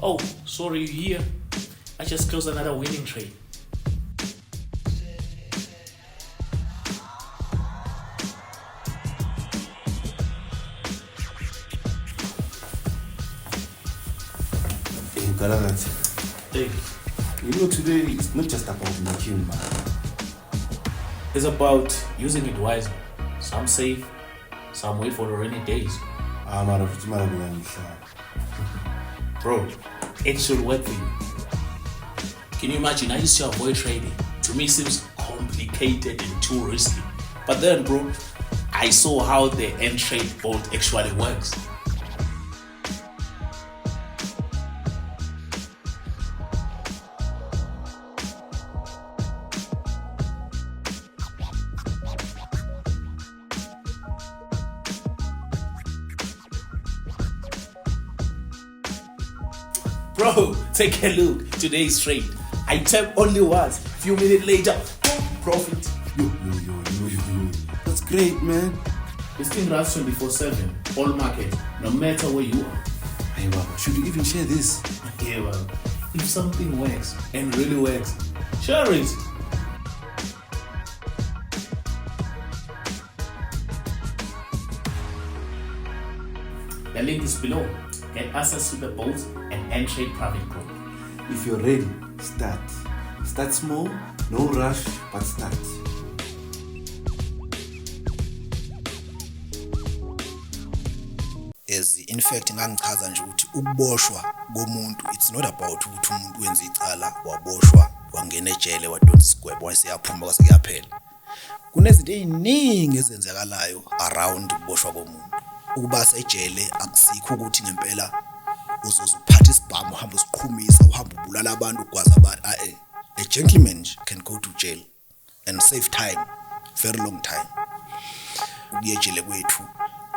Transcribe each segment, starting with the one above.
Oh, sorry, you here? I just closed another winning trade. Hey, Galahad, Hey, you know today it's not just about making money. it's about using it wisely. Some save, some wait for the rainy days. Ah, mara futhi mara mina ngihlala. Bro, it should work for you. Can you imagine? I used to avoid trading. To me, it seems complicated and too risky. But then, bro, I saw how the Entrade bot actually works. Bro, take a look. Today's trade. I tap only once. Few minutes later, boom, profit. Yo, yo, yo, yo, yo, yo. That's great, man. This thing runs 24/7, all market, no matter where you are. Hey, Baba, should you even share this? Yeah, well, if something works and really works, share it. The link is below. Get access to the bot and Entrade private group. If you're ready, start. Start small, no rush, but start. As in fact ngangichaza nje ukuthi ukuboshwa komuntu, it's not about ukuthi umuntu wenza icala, waboshwa, wangena ejele, wadonsa isigwebo, waseyaphuma, kwase kuyaphela. Kunezinto eziningi ezenzakalayo around ukuboshwa komuntu. Ukuba sejele akusikho ukuthi ngempela uzoze uphathe isibhamu, uhambe usiqhumisa, uhambe ubulala abantu, ugwaza abantu. A gentleman nje can go to jail and save time, very long time. Ukuya ejele kwethu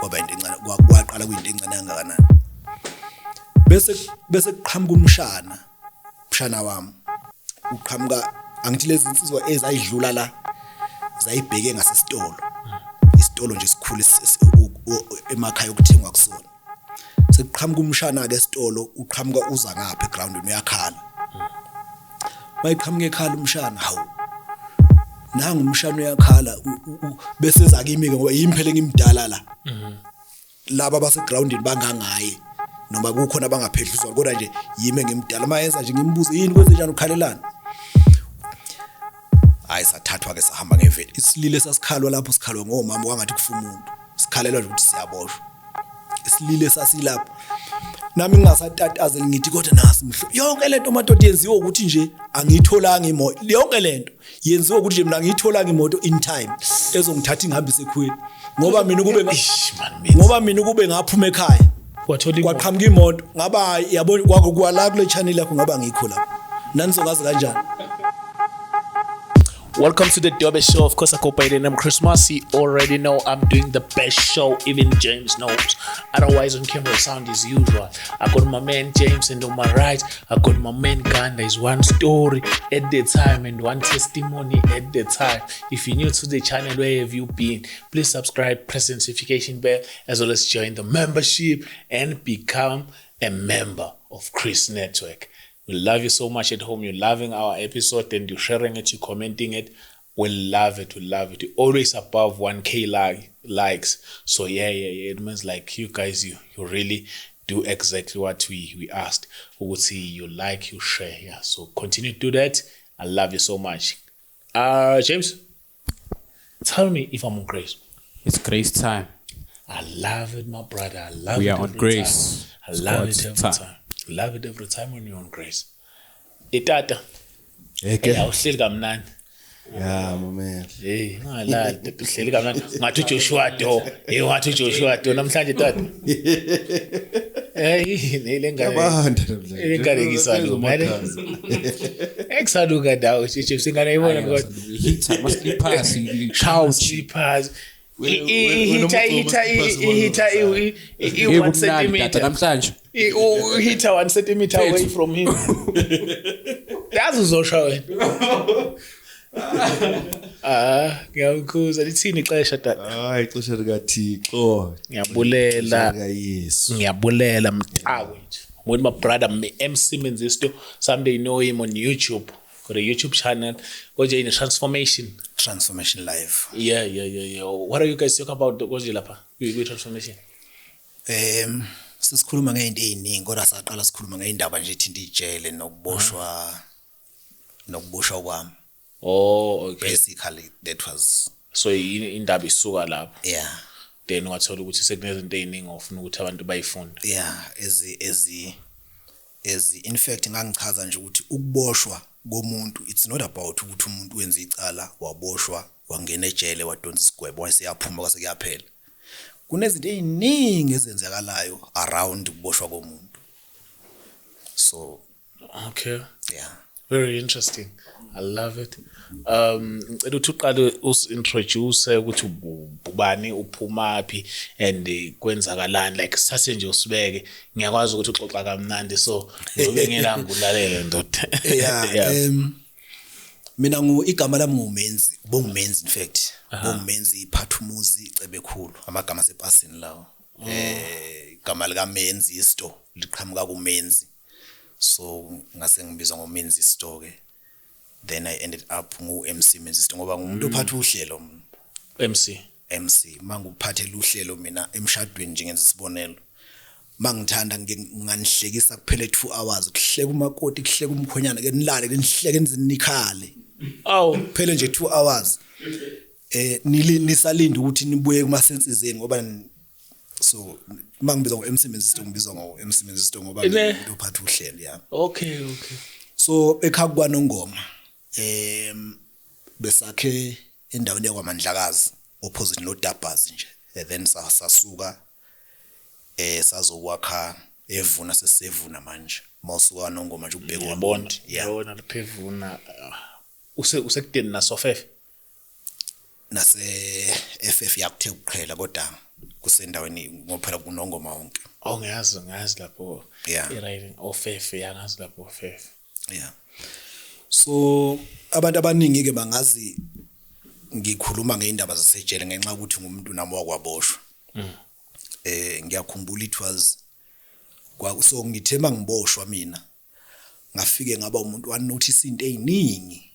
kwaba into encane, kwaqala kuyinto encane kangakanani. Bese kuqhamuka umshana, umshana wami uqhamuka, angithi lezi insizwa ezayidlula la zayibheke ngasesitolo, isitolo nje esikhulu emakhaya okuthengwa kusona. Sekuqhamuka umshana ke esitolo, uqhamuka uza ngapha egroundini, uyakhala. Mayiqhamuka ekhala umshana, hawu, nangu umshana uyakhala, bese eza kimi ke ngoba yimi phela engimdala la. Laba basegroundini bangangaye noma kukhona abangaphehliswa, kodwa nje yimi engimdala. Mayenza nje ngimbuze, yini kwenze njani, ukhalelana? Hayi, sathathwa ke sahamba ngeveni. Isilile sasikhalwa lapho, sikhalwa ngomama kwangathi kufa umuntu, sikhalelwa nje ukuthi siyaboshwa. Isilile sasilapho, nami ngingasatatazeli, ngithi kodwa nasi mhlo yonke lento madoda yenziwe ukuthi nje angiyitholanga imoto. Yonke lento yenziwe ukuthi nje mina angiyitholanga imoto in time ezongithatha ingihambise ekhweni, ngoba mina kube Eish, man, mate. ngoba mina kube ngaphuma ekhaya Wathola imoto. kwaqhamuka imoto, ngaba yabo kwako kwala kule channel yakho, ngaba ngikho lapho, nanizongazi kanjani. Welcome to the Dobe Show. Of course, I go by the name Chris Masi. You already know I'm doing the best show, even James knows. Otherwise, on camera sound as usual. I got my man James, and on my right, I got my man Ganda. It's one story at the time and one testimony at the time. If you're new to the channel, where have you been? Please subscribe, press the notification bell, as well as join the membership and become a member of Chris Network. We love you so much at home. You're loving our episode and you're sharing it, you're commenting it. We love it. We love it. You're always above 1K likes. It means you guys, you really do exactly what we asked. We would see you like, you share. Yeah. So continue to do that. I love you so much. James, tell me if I'm on grace. It's grace time. I love it, my brother. I love We it are on every grace. time. I It's love God's it every time. time. Love it every time when you're on grace. Itata. Eke. Hey, awuhleli kamnandi. Yeah, my man. Hey, ungalali, tata, uhleli kamnandi. Ngathi uJoshua do. Hey, ngathi uJoshua do namhlanje tata. Hey, nele ngane. Yabanda namhlanje. Le ngane ngisaluka. Ekusaluka dawo, Chief, singane ibona kodwa. Heater, must be pass, couch. Slippers. Wena- Ihitha, wena ihitha, umgcobo ihitha, slippers i Hey, 1 kumnandi, tata, centimeter. namhlanje. Uhitha 1 centimeter away Mfethu. from him. Yazi uzosha wena. Ah, ngiyakukhuza. Lithini ixesha tata? Hayi, ixesha likaThixo. Ngiyabulela. Ixesha likaYesu. Ngiyabulela mntakwethu. With my brother MC Menzisto. Some they know him on YouTube. Got a YouTube channel. Koje in transformation. Transformation Live. Yeah. What are you guys talking about konje lapha? Kwi transformation. Sesikhuluma ngeyinto eziningi, kodwa saqala sikhuluma ngeindaba nje ethinta ijele nokuboshwa kwami. Oh, okay. Basically that was So indaba isuka lapho. Yeah. Then wathola ukuthi sekunezinto eziningi ofuna ukuthi abantu bayifunde. Yeah, ezi ezi ezi in fact ngangichaza nje ukuthi ukuboshwa komuntu, it's not about ukuthi umuntu wenza icala, waboshwa, wangena ejele, wadonsa isigwebo, waseyaphuma, kwase kuyaphela. Kunezinto eziningi ezenzakalayo around ukuboshwa komuntu, so Okay. Yeah. Very interesting. I love it. Ngicela ukuthi uqale usi-introduce ukuthi ubani, uphumaphi and kwenzakalani, like sithathe nje usibeke. Ngiyakwazi ukuthi uxoxa kamnandi, so ngizobe ngelanga ulalele, ndoda. Yeah. Mina ngu igama lami nguMenzi, bonguMenzi, in fact bonguMenzi Iphathumuzi Cebekhulu, amagama asepasini lawo. Igama lika Menzi isto liqhamuka kuMenzi, so ngase ngibizwa ngoMenzi isto ke. Then I ended up ngu MC Menzi ngoba ngumuntu ophatha uhlelo mina. MC. MC, manguphathela uhlelo mina emshadweni nje, ngenza isibonelo, mangithanda nganihlekisa kuphele 2 hours, kuhleka umakoti, kuhleka umkhonyana, ke nilale, ke nihleke nizinikhale. Aw. Kuphele nje 2 hours, nili nisalinda ukuthi nibuye kuma senses zenu, ngoba so mangibizwa ngo MC Menzisto, ngibizwa ngo MC Menzisto ngoba ngumuntu ophatha uhlelo, yeah. Okay. So ekhaya kwaNongoma, besakhe endaweni yakwaMandlakazi, opposite noDabhazi nje. Then sasuka sazokwakha eVuna, sesevuna manje mawusuka Nongoma nje ubheke Ngiyabona. Olundi, yeah. Ngiyabona lapha eVuna, usekudeni nasofefe. Nase FF yakuthe ukuqhela, kodwa kusendaweni ngoba phela kuNongoma wonke. Oh, ngiyazi lapho. Yeah. I-riding ofefe, yangazi lapho ofefe. Yeah, so abantu abaningi ke bangazi ngikhuluma ngeindaba zasejele ngenxa yokuthi ngumuntu nami wakwaboshwa. Ngiyakhumbula it was kwa so ngithe mangiboshwa mina ngafike ngaba umuntu wa notice into eziningi,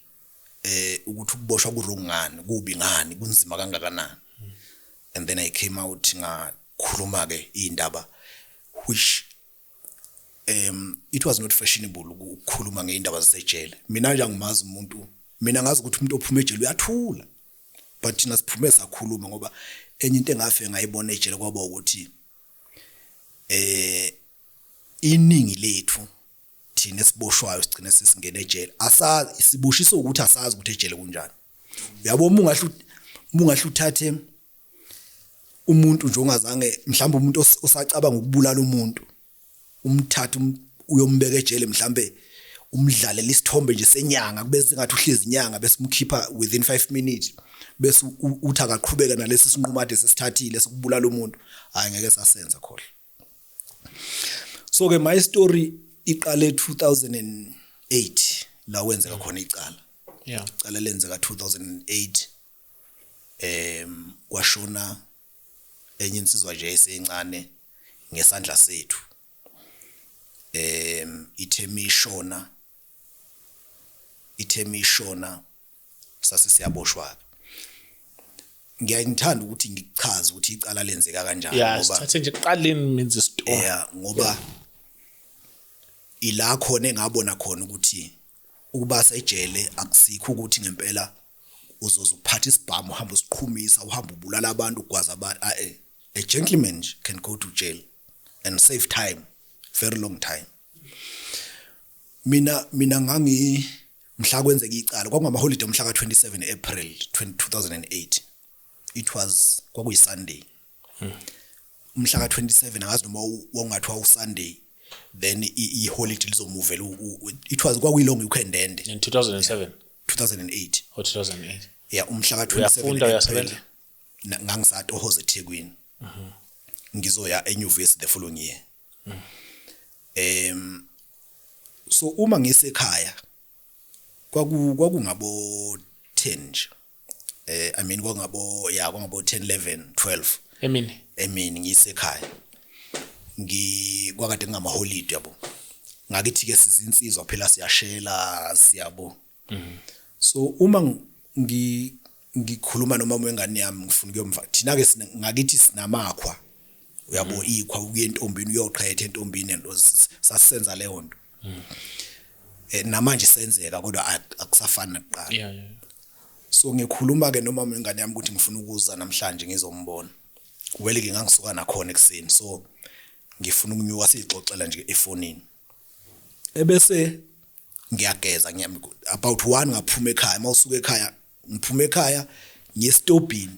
ukuthi ukuboshwa ku wrong ngani, kubi ngani, kunzima kangakanani. And then I came out ngakhuluma ke indaba which it was not fashionable ukukhuluma ngeindaba zasejele. Mina nje angimazi umuntu, mina ngazi ukuthi umuntu ophuma ejele uyathula, but thina siphume sakhuluma, ngoba enye into engafike ngayibona ejele kwaba ukuthi iningi lethu thina esiboshwayo sigcine sesingena ejele asazi siboshiswe ukuthi asazi ukuthi ejele kunjani, uyabo. Uma ungahle uthathe umuntu nje ongazange, mhlawumbe umuntu osacabanga ukubulala umuntu, umthathe uyombeka ejele, mhlambe umdlalela isithombe nje senyanga, kube sengathi uhlezi inyanga, bese umkhipha within 5 minutes, bese uthi akaqhubeka nalesi sinqumo ade sesithathile sokubulala umuntu, hayi, ngeke sasenza, khohle. So ke my story iqale 2008 la wenzeka khona icala. Icala lenzeka 2008, kwashona enye insizwa nje esencane ngesandla sethu. Ithemishona sase siyaboshwa. Ngiyangithanda ukuthi ngikuchaze ukuthi icala lenzeka kanjani Yeah. ngoba Sithathe nje kuqaleni, Menzisto. Yeah, ngoba ila khona engabona khona ukuthi ukuba sejele akusikho ukuthi ngempela uzoze uphathe isibhamu, uhamba usiqhumisa, uhamba ubulala abantu, ugwaza abantu. Ah, a gentleman nje can go to jail and save time, very long time. Mina ngangi mhla kwenzeka icala kwakungama holiday, mhla ka27 April 2008, it was kwakuyi Sunday, umhla ka27. Angazi noma wawungathiwa uSunday then i-holiday lizomuvela it was kwakuyi long weekend ende. In 2007 2008. Or 2008? Yeah, umhla ka27 Uyafunda, uyasebenza? Ngangisatohoza eThekwini, ngizoya enyuvesi the following year. So uma ngisekhaya kwakungabo 10 nje, I mean kwakungabo, yeah, kwakungabo 10, 11, 12 Emini. Emini ngisekhaya. Ngikwakade ngamaholide yabo. Ngakithi ke sizinsizwa phela, siyashela, siyabo. So uma ngikhuluma noma wengane yami, ngifuna ukuyomva, thina ke ngakithi sinamakhwa, uyabo, ikhwa ukuya entombini, uyoqhetha entombini, and sasisenza leyo nto. Namanje senzeka, kodwa akusafani nakuqala. So ngikhuluma ke noma wengane yami ukuthi ngifuna ukuza namhlanje ngizombona. Wele ke ngangisuka nakhona ekuseni, so ngifuna ukunyuka, sixoxela nje efonini, ebese ngiyageza, ngiyami about 1 ngaphuma ekhaya. Mawusuka ekhaya, ngiphuma ekhaya ngiye esitobhini.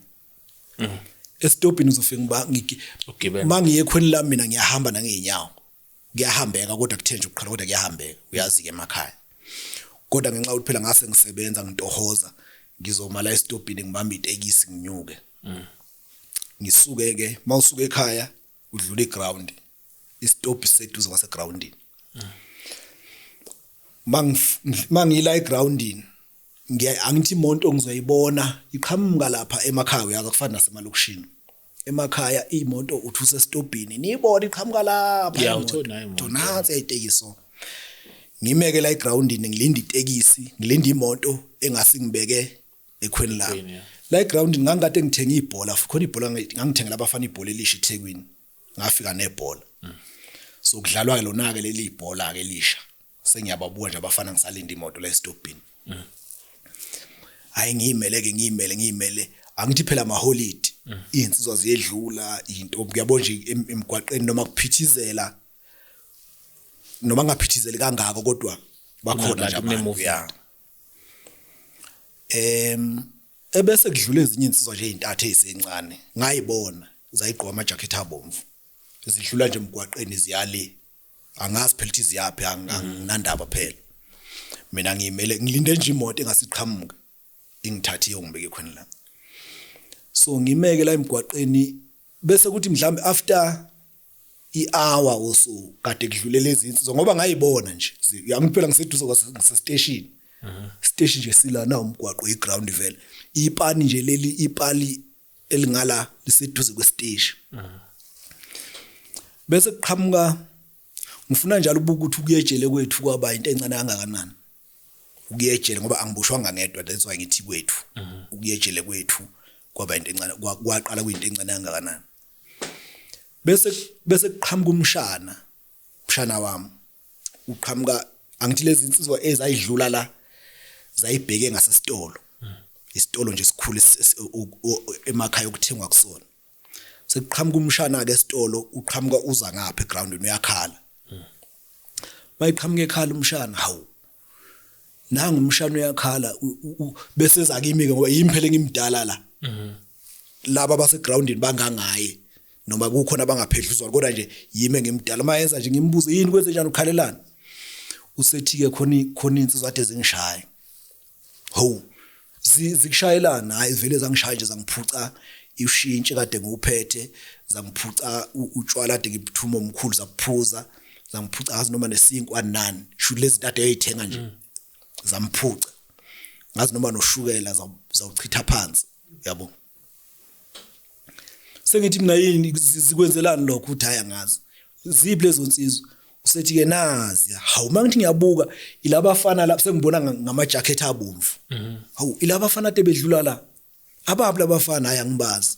Esitobhini uzofika ngiba Ugibele. Mangiye ekhweni lami mina ngiyahamba nangeenyawo, kuyahambeka, kodwa kuthe nje ukuqhala, kodwa kuyahambeka, uyazi ke emakhaya. Kodwa ngenxa yokuthi phela ngase ngisebenza, ngitohoza, ngizoma la esitobhini, ngibambe itekisi, nginyuke, ngisuke ke. Mawusuka ekhaya udlula iground, isitobhi seduze kwasegroundini. Mangila egroundini, ngiya angithi imoto ngizoyibona iqhamuka lapha emakhaya, uyazi akufani nasemalokishini. Emakhaya imoto uthi usesitobhini niyibona iqhamuka lapha Yeah, imoto. uthona nayo imoto. Uthi nansi itekisi. Ngimeke la egroundini, ngilinda itekisi, ngilinda imoto engase ngibeke ekhweni lami. Ekhweni, yeah. La egroundini ngangikade ngithenga ibhola, khona ibhola ngangithengela abafana ibhola elisha eThekwini, ngafika nebhola. So kudlalwa ke lona ke leli ibhola ke elisha, sengiyababuka nje abafana, ngisalinda imoto la esitobhini. Hayi, ngiyimele ke, ngiyimele, ngiyimele. Angithi phela amaholidi, izinsizwa ziyedlula, intombi, kuyabona nje emgwaqeni noma kuphithizela noma ngaphithizeli kangako, kodwa bakhona nje Kunabantu, abantu. kune-movement. Ya, ebese kudlula ezinye insizwa nje ezintathu ezisencane, ngayibona zayigqoka amajacket abomvu, zidlula nje emgwaqeni ziyale. Angazi phela ukuthi ziyaphi, anginandaba phela mina, ngiyimele, ngilinde nje imoto engasiqhamuka ingithathe iyongibeka ekhweni la. So ngimeke la emgwaqeni, bese kuthi mhlambe after i-hour or so kade kudlule lezi insizwa, ngoba ngayibona nje angithi phela ngiseduze ngisestation, station nje silana umgwaqo, iground vele, ipani nje leli, ipali elingala liseduze kwesiteshi. Bese kuqhamuka, ngifuna njalo ubuka ukuthi ukuyejele kwethu kwaba into encane kangakanani ukuyejele, ngoba angiboshwanga ngedwa, that's why ngithi kwethu. Ukuyejele kwethu kwaba into encane, kwaqala kuyinto encane kangakanani. Bese kuqhamuka umshana, umshana wami uqhamuka. Angithi lezi insizwa ezayidlula la zayibheke ngasesitolo, isitolo nje esikhulu emakhaya okuthengwa kusona. Sekuqhamuka umshana ke esitolo, uqhamuka uza ngapha egroundini, uyakhala. Mayiqhamuka ekhala umshana, hawu, nangu umshana uyakhala, bese eza kimi ke, ngoba yimi phela engimdala la, laba basegroundini bangangaye noma kukhona abangaphedluzwa, kodwa nje yimi engimdala. Mayenza nje ngimbuze, yini, kwenze njani, ukhalelana? Usethi ke khona insizwa ade zingishaya. Ho, zikushayelana? Hayi, vele zangishaya nje, zangiphuca ushintshi kade ngiwuphethe, zangiphuca utshwala kade ngibuthuma omkhulu, zaphuza, zangiphuca ngazi noma nesinkwa nani, shuthi lezi zinto eyithenga nje zamphuca, ngazi noma noshukela zawuchitha phansi, yabo. Sengithi mina, yini, zikwenzelani lokho? Uthi hayi, angazi. Ziphi lezo nsizwa? Usethi ke nazi. Hawu, mangithi ngiyabuka, ilabafana lapha sengibona ngama-jacket abomvu. Hawu, ilabafana ade bedlula la, ababi labafana? Hayi, angibazi.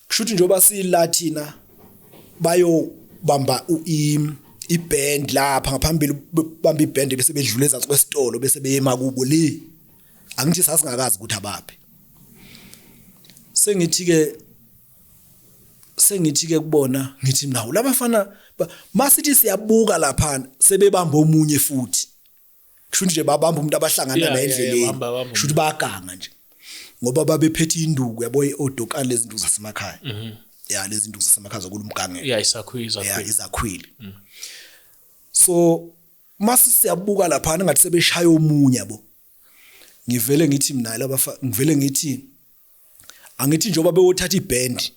Kushuthi njengoba sila thina, bayobamba iband lapha ngaphambili, bamba iband bese bedlula ezansi kwesitolo, bese beyema kubo le. Angithi sasingakazi ukuthi abaphi. Sengithi ke kubona, ngithi nawo labafana, masithi siyabuka lapha, sebebamba omunye futhi. Kusho nje babamba umuntu abahlangana naye endleleni. Bamba Kusho ukuthi bayaganga nje, ngoba babephethe induku, yabo, odokani, lezi nduku zasemakhaya, ya, lezi nduku zasemakhaya zokulumgangela. Yeah, isakhwili. Ya. Isakhwili. Izakhwili. So mase siyabuka lapha ngathi sebeshaya omunye, yabo. Ngivele ngithi mina labafa, ngivele ngithi, angithi njengoba bewothatha iband,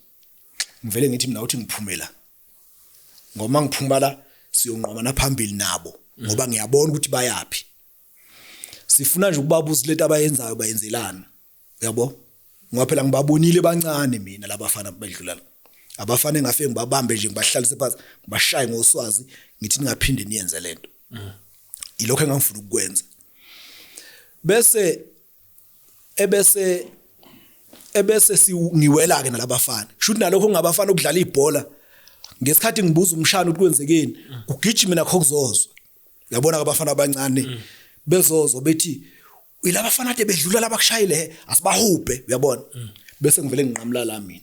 ngivele ngithi mina uthi ngiphumela, ngoba ngiphuma la siyonqomana phambili nabo, ngoba ngiyabona ukuthi bayapi. Sifuna nje ukubabuza lento abayenzayo, bayenzelana, yabo, ngoba phela ngibabonile bancane mina labafana bedlula la. Abafana engafike ngibabambe nje, ngibahlalise phansi, ngibashaye ngoswazi, ngithi ningaphinde niyenze lento. Ilokho engangifuna ukukwenza. Bese ebese ebese ngiwela ke nalabafana, kushuthi nalokho ngabafana ukudlala ibhola. Ngesikhathi ngibuza umshana ukuthi kwenzekeni, kugijime nakho kuzozwa, uyabona, abafana abancane bezozwa bethi ilabafana ade bedlula labakushayile, asibahubhe, uyabona. Bese ngivele nginqamula la mina.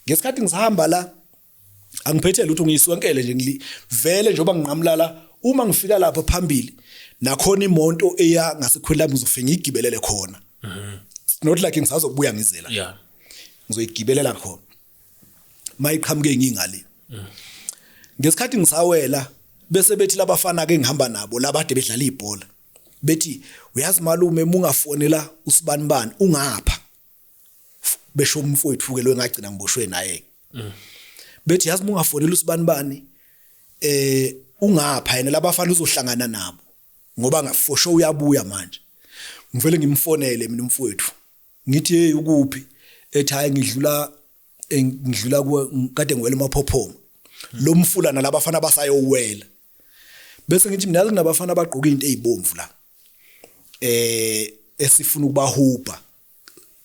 Ngesikhathi ngisahamba la, angiphethe lutho, ngiyiswenkele nje, ngili vele njengoba nginqamula la, uma ngifika lapha phambili nakhona imoto eya ngasekhweli lami, ngizofika ngiyigibelele khona. It's not like ngisazobuya ngizela, ngizoyigibelela khona mayiqhamuke ngingale. Ngesikhathi ngisawela, bese bethi labafana ke ngihamba nabo labade bedlala ibhola, bethi uyazi malume, mungafonela usibani bani ungapha, besho umfowethu ke lo engagcina ngiboshwe naye, bethi yazi mungafonela usibani bani ungapha yena, labafana uzohlangana nabo ngoba for sure uyabuya manje. Ngivele ngimfonele mina umfowethu, ngithi hey, ukuphi? Ethi hayi, ngidlula kuwe, kade ngiwela emaphophoma lo mfula nalabafana basayowela. Bese ngithi mina yazi kunabafana abagqoka into ezibomvu la esifuna ukubahubha,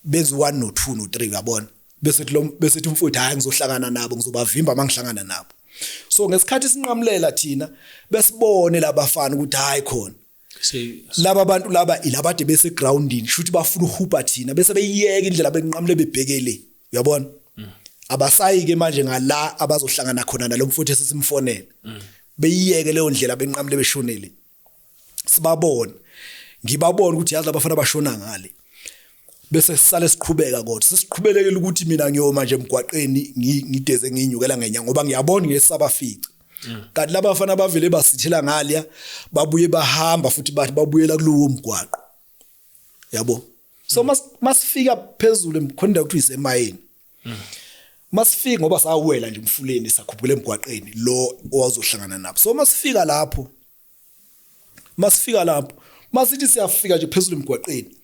benza 1 no 2 no 3, uyabona. Bese thi umfowethu hayi, ngizohlangana nabo, ngizobavimba mangihlangana nabo. So ngesikhathi sinqamulela thina, besibone labafana ukuthi hayi khona laba bantu laba ilabade bese groundini, shuthi bafuna uhubha thina, bese beyiyeka indlela benqamule bebhekele, uyabona. Abasayi ke manje ngala abazohlangana khona nalomfuthu esesimfonele, beyiyeke leyo ndlela, benqamule beshonele. Sibabona, ngibabona ukuthi yazi labafana bashona ngale. Bese sisale siqhubeka, kodwa sesiqhubelekile ukuthi mina ngiyoma nje emgwaqeni, ngideze nginyukela ngenyawo ngoba ngiyabona ngesabafica, kanti labafana bavele basithela ngaliya, babuye bahamba futhi, bathi babuyela kulowo mgwaqo, yabo. So masifika phezulu khona indawo kuthiwa isemayini, masifika, ngoba sawela nje emfuleni, sakhuphukela emgwaqeni lo owazohlangana nabo. So masifika lapho, masithi siyafika nje phezulu emgwaqeni,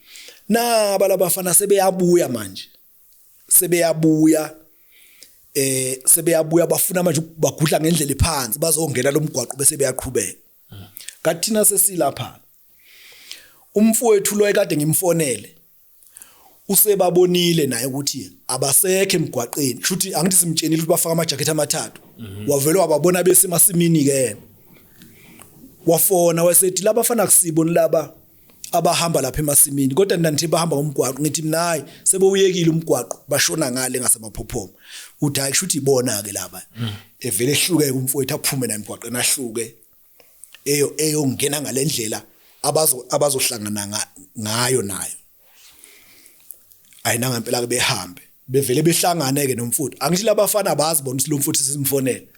naba labafana sebeyabuya manje, sebeyabuya, bafuna manje bagudla ngendlela ephansi, bazongena lo mgwaqo, bese beyaqhubeka. Kanti thina sesilapha, umfowethu lo ekade ngimfonele usebabonile naye ukuthi abasekho emgwaqeni, shuthi angithi simtshenile ukuthi bafaka amajacket amathathu. Wavele wababona besemasimini ke yena, wafona wasethi labafana kusiboni laba abahamba lapha emasimini, kodwa nina nithi bahamba ngomgwaqo. Ngithi mina hayi, sebewuyekile umgwaqo, bashona ngale ngasemaphophoma. Uthi hayi, kusho ukuthi ibona ke laba. Evele ehlukeke umfowethu, aphume naye emgwaqeni, ahluke eyo eyongena ngalendlela abazohlangana ngayo nayo. Ayina ngempela ke, behambe bevele behlangane ke nomfuthu. Angithi labafana bazi bona ukuthi lo mfuthu simfonele,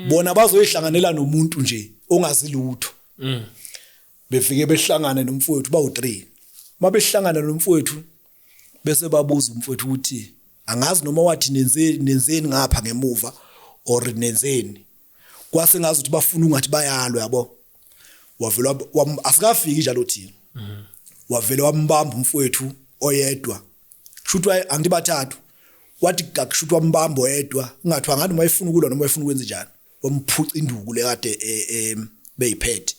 bona bazoyihlanganela nomuntu nje ongazi lutho. Befike behlangane nomfowethu bawu3. Mabehlangana nomfowethu, bese babuza umfowethu ukuthi angazi noma wathi nenzeni, nenzeni ngapha ngemuva or nenzeni, kwase ngazi ukuthi bafuna ungathi bayalwa, yabo. Wavela asikafiki njalo thina, wavele wambamba umfowethu oyedwa, shuthi angithi bathathu, wathi gakushuthi wambamba oyedwa, kungathiwa ngathi noma efuna ukulwa noma efuna ukwenza njani, wamphuca induku lekade beyiphethe,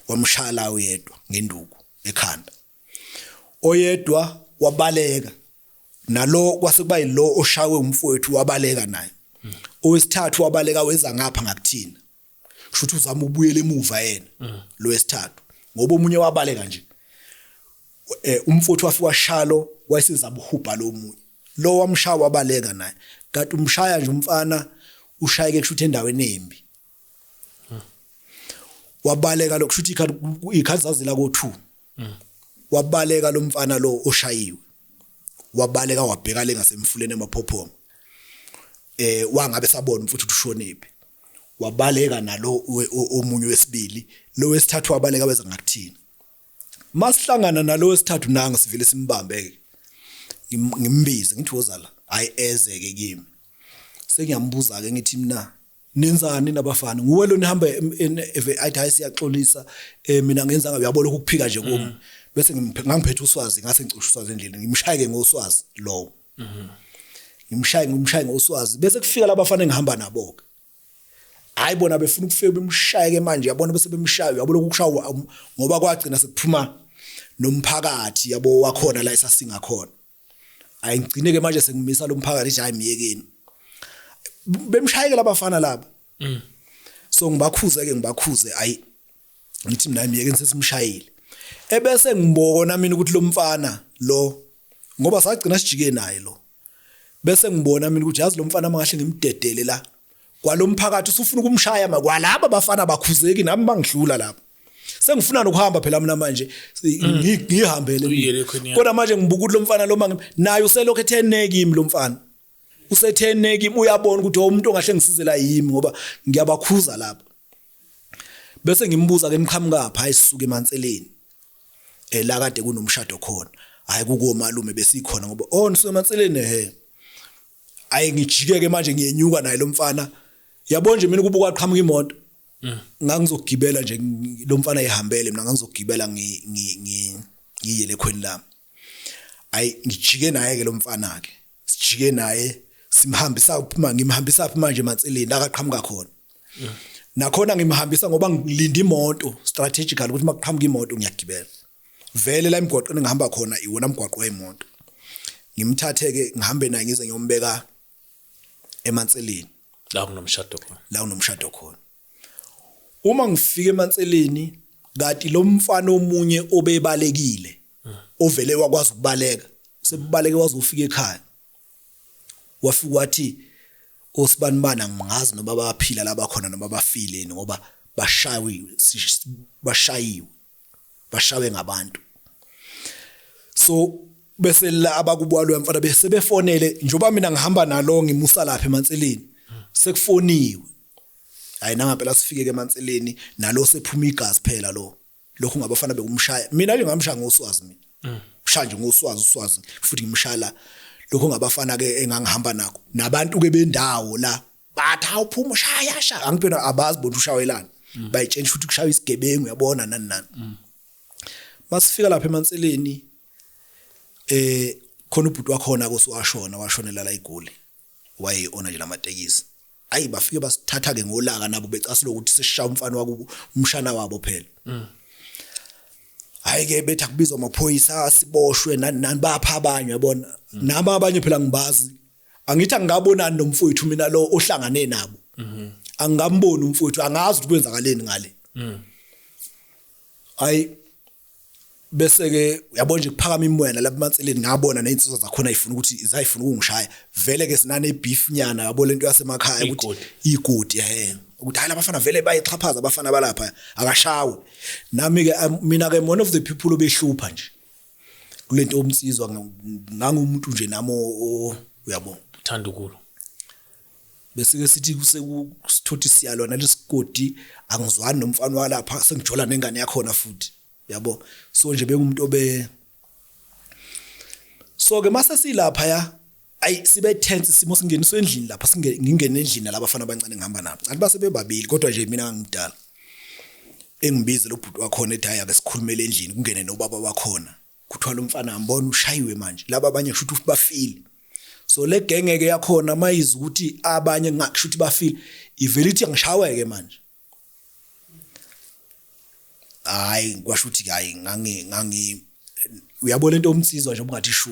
wamshaya la oyedwa ngenduku ekhanda. Oyedwa wabaleka nalo, kwase kuba yilo oshawe umfowethu, wabaleka naye. Owesithathu wabaleka weza ngapha ngakuthina, kusho ukuthi uzama ukubuyela emuva yena lo wesithathu, ngoba omunye wabaleka nje. Umfowethu wafika washalo, wayesezama uhubha lo munye lo, wamshaya wabaleka naye. Kanti umshaya nje umfana, ushayeke kusho ukuthi endaweni embi, wabaleka lo, kusho ukuthi ikhathi zazila ko2. Wabaleka lo mfana lo oshayiwe, wabaleka wabheka le ngasemfuleni emaphophoma, wangabe sabona futhi ukuthi ushonephi. Wabaleka nalo omunye wesibili. Lo wesithathu wabaleka weza ngakuthina. Masihlangana nalo wesithathu nanga, sivele simbambe ke, ngimbize ngithi woza la. Hayi, eze ke kimi, sengiyambuza ke, ngithi mina nenzani nabafana, nguwe lo nihamba athi hayi, siyaxolisa, mina ngenza ngabe, uyabona ukuphika nje kumi. Bese ngangiphethe uswazi, ngase ngicosha uswazi endleleni, ngimshaye ke ngoswazi lowo. Ngimshaye, ngimshaye ngoswazi, bese kufika labafana engihamba nabo ke. Hayi, bona befuna ukufika bemshaye ke manje, yabona, bese bemshaya, uyabona ukushaya ngoba kwagcina sekuphuma nomphakathi, yabo, wakhona la esasinga khona. Hayi, ngigcine ke manje sengimisa lo mphakathi nje, hayi, miyekeni bemshayeke labafana laba. So ngibakhuze ke, ngibakhuze, ayi, ngithi mina miyekeni, sesimshayile. Ebese ngibona mina ukuthi lo mfana lo, ngoba sagcina sijike naye lo, bese ngibona mina ukuthi yazi lo mfana mangahle ngimdedele la kwalomphakathi usufuna ukumshaya, makwalaba bafana bakhuzeki, nami bangidlula lapha, sengifuna nokuhamba phela mina manje, ngihambele Uyele mina. khona, ya. Kodwa manje ngibuka ukuthi lo mfana lo naye uselokhu ethene kimi, lo mfana usethene kimi, uyabona ukuthi umuntu ongahle ngisizela yimi ngoba ngiyabakhuza lapha. Bese ngimbuza ke, niqhamuka phi? Hayi, sisuke eManseleni, la kade kunomshado khona, hayi, kukomalume besikhona ngoba, oh, nisuke eManseleni, he. Ayi, ngijike ke manje, ngiyenyuka naye lo mfana, yabo nje mina kuba kwaqhamuka imoto ngangizogibela nje, lo mfana ehambele, mina ngangizogibela ngiye lekhweni lami. Ayi, ngijike naye ke lo mfana ke, sijike naye, simhambisa ukuphuma, ngimhambisa phi manje? EManseleni la kaqhamuka khona. Nakhona ngimhambisa ngoba ngilinda imoto strategically, ukuthi makuqhamuka imoto ngiyagibela vele la emgwaqweni engihamba khona, iwona mgwaqo wemoto. Ngimthathe ke, ngihambe naye ngize ngiyombeka eManseleni la kunomshado khona. La kunomshado khona. Uma ngifika eManseleni, kanti lo mfana omunye obebalekile, ovele wakwazi ukubaleka, sebubaleke wazofika ekhaya, wafika wathi osibanibani angingazi noma bayaphila labakhona noma bafile yini, ngoba bashayiwe, bashayiwe, bashawe ngabantu. So bese la abakubo mfana bese befonele, njengoba mina ngihamba nalo ngimusa lapha eManseleni, sekufoniwe. Hayi, nangaphela sifike ke eManseleni, nalo sephuma igazi phela lo, lokhu ngabafana bekumshaya. Mina nje ngamshaya ngoswazi, mina mshaya nje ngoswazi, uswazi futhi ngimshala lokho ngabafana ke engangihamba nakho, nabantu ke bendawo la bathi, awuphuma shaya shaya, angiphela abazi bona ushawelana, bayitshentsha futhi kushaya isigebengu, uyabona, nani nani. Masifika lapha eManseleni, khona ubhuti wakhona kosiwashona, washonela la eGoli, waye ona nje lamatekisi. Ayi, bafike basithatha ke ngolaka nabo, becasula ukuthi sesishaya umfana wakubo, umshana wabo phela. Hayi ke, bethi akubizwa amaphoyisa, siboshwe, nani nani, bapha abanye, yabona, nami abanye phela ngibazi, angithi angikabonani nomfowethu mina lo ohlangane nabo, angikamboni umfowethu, angazi ukuthi kwenzakaleni ngale. Hayi, bese ke uyabona nje kuphakama imoya lapha eManseleni, ngabona nezinsizwa zakhona ifuna ukuthi zayifuna ukungishaya vele ke, sinane beef nyana, yabo, lento yasemakhaya ukuthi Igodi. Igodi, ukuthi hayi, labafana vele bayixhaphaza, abafana balapha akashawe. Nami ke mina ke one of the people obehlupha nje kulento omnsizwa, ngangumuntu nje nami uyabo. Uthanda ukulo. Bese ke sithi kusithothi siyalwa nalesigodi, angizwani nomfana walapha, sengijola nengane yakhona futhi, yabo. So nje bengumuntu obe so ke mase silapha ya, ayi, sibe tense isimo, singeniswe endlini lapha, ngingene endlini labafana abancane ngihamba nabo, kanti base bebabili, kodwa nje mina ngangidala. Engibize lo bhuti wakhona, ethi hayi, ake sikhulumele endlini, kungene nobaba wakhona. Kuthiwa lo mfana ngambona ushayiwe manje, laba abanye kusho ukuthi bafile. So le genge ke yakhona mayiza ukuthi abanye ngakusho ukuthi bafile, ivele ithi ngishaweke manje. Hayi, kwasho ukuthi hayi, ngangi uyabona into omnsizwa nje ubungathi shu,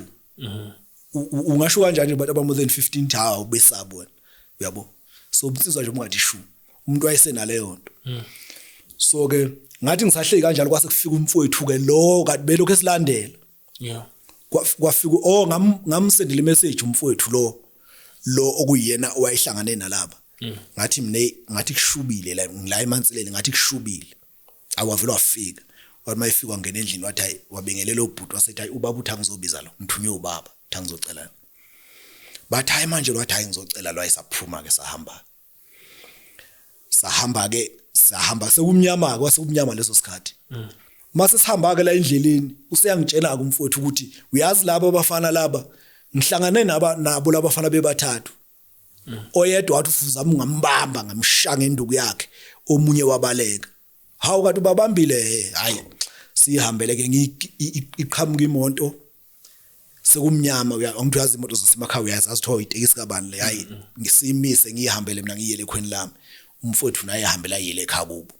ungasho kanjani nje abantu aba more than 15 hawu besabo wena, uyabo. So umnsizwa nje ubungathi shu, umuntu wayesenaleyo nto. So ke ngathi ngisahleki kanjalo, kwase kufika umfowethu ke lo kanti belokhu esilandela. Kwafika, oh, ngamsendela imessage umfowethu lo okuyena owayehlangane nalaba, ngathi mina, ngathi kushubile la, ngila eManseleni, ngathi kushubile. Awavela wafika, wathi mayifika wangena endlini, wathi hayi, wabingelela ubhuti, wasethi hayi, ubaba uthi angizobiza lo, ngithunywe ubaba, uthi angizocela. Bathi hayi manje lo, wathi hayi, ngizocela lo. Ayisaphuma ke, sahamba, sahamba ke, sahamba sekumnyama ke, kwasekumnyama leso sikhathi. Mase sihamba ke la endleleni, useyangitshela ke umfowethu ukuthi uyazi laba abafana laba ngihlangane naba nabo labafana bebathathu, oyedwa wathi ufuza ungambamba, ngamshaya ngenduku yakhe, omunye wabaleka. Hawu, kanti ubabambile? Hayi, sihambele ke, iqhamuka imoto. Sekumnyama, angithi uyazi imoto zasemakhaya, uyazi azithiwa itekisi kabani le. Hayi, ngisimise ngihambele mina ngiyele ekhweni lami, umfowethu naye ahambela ayele ekhaya kubo.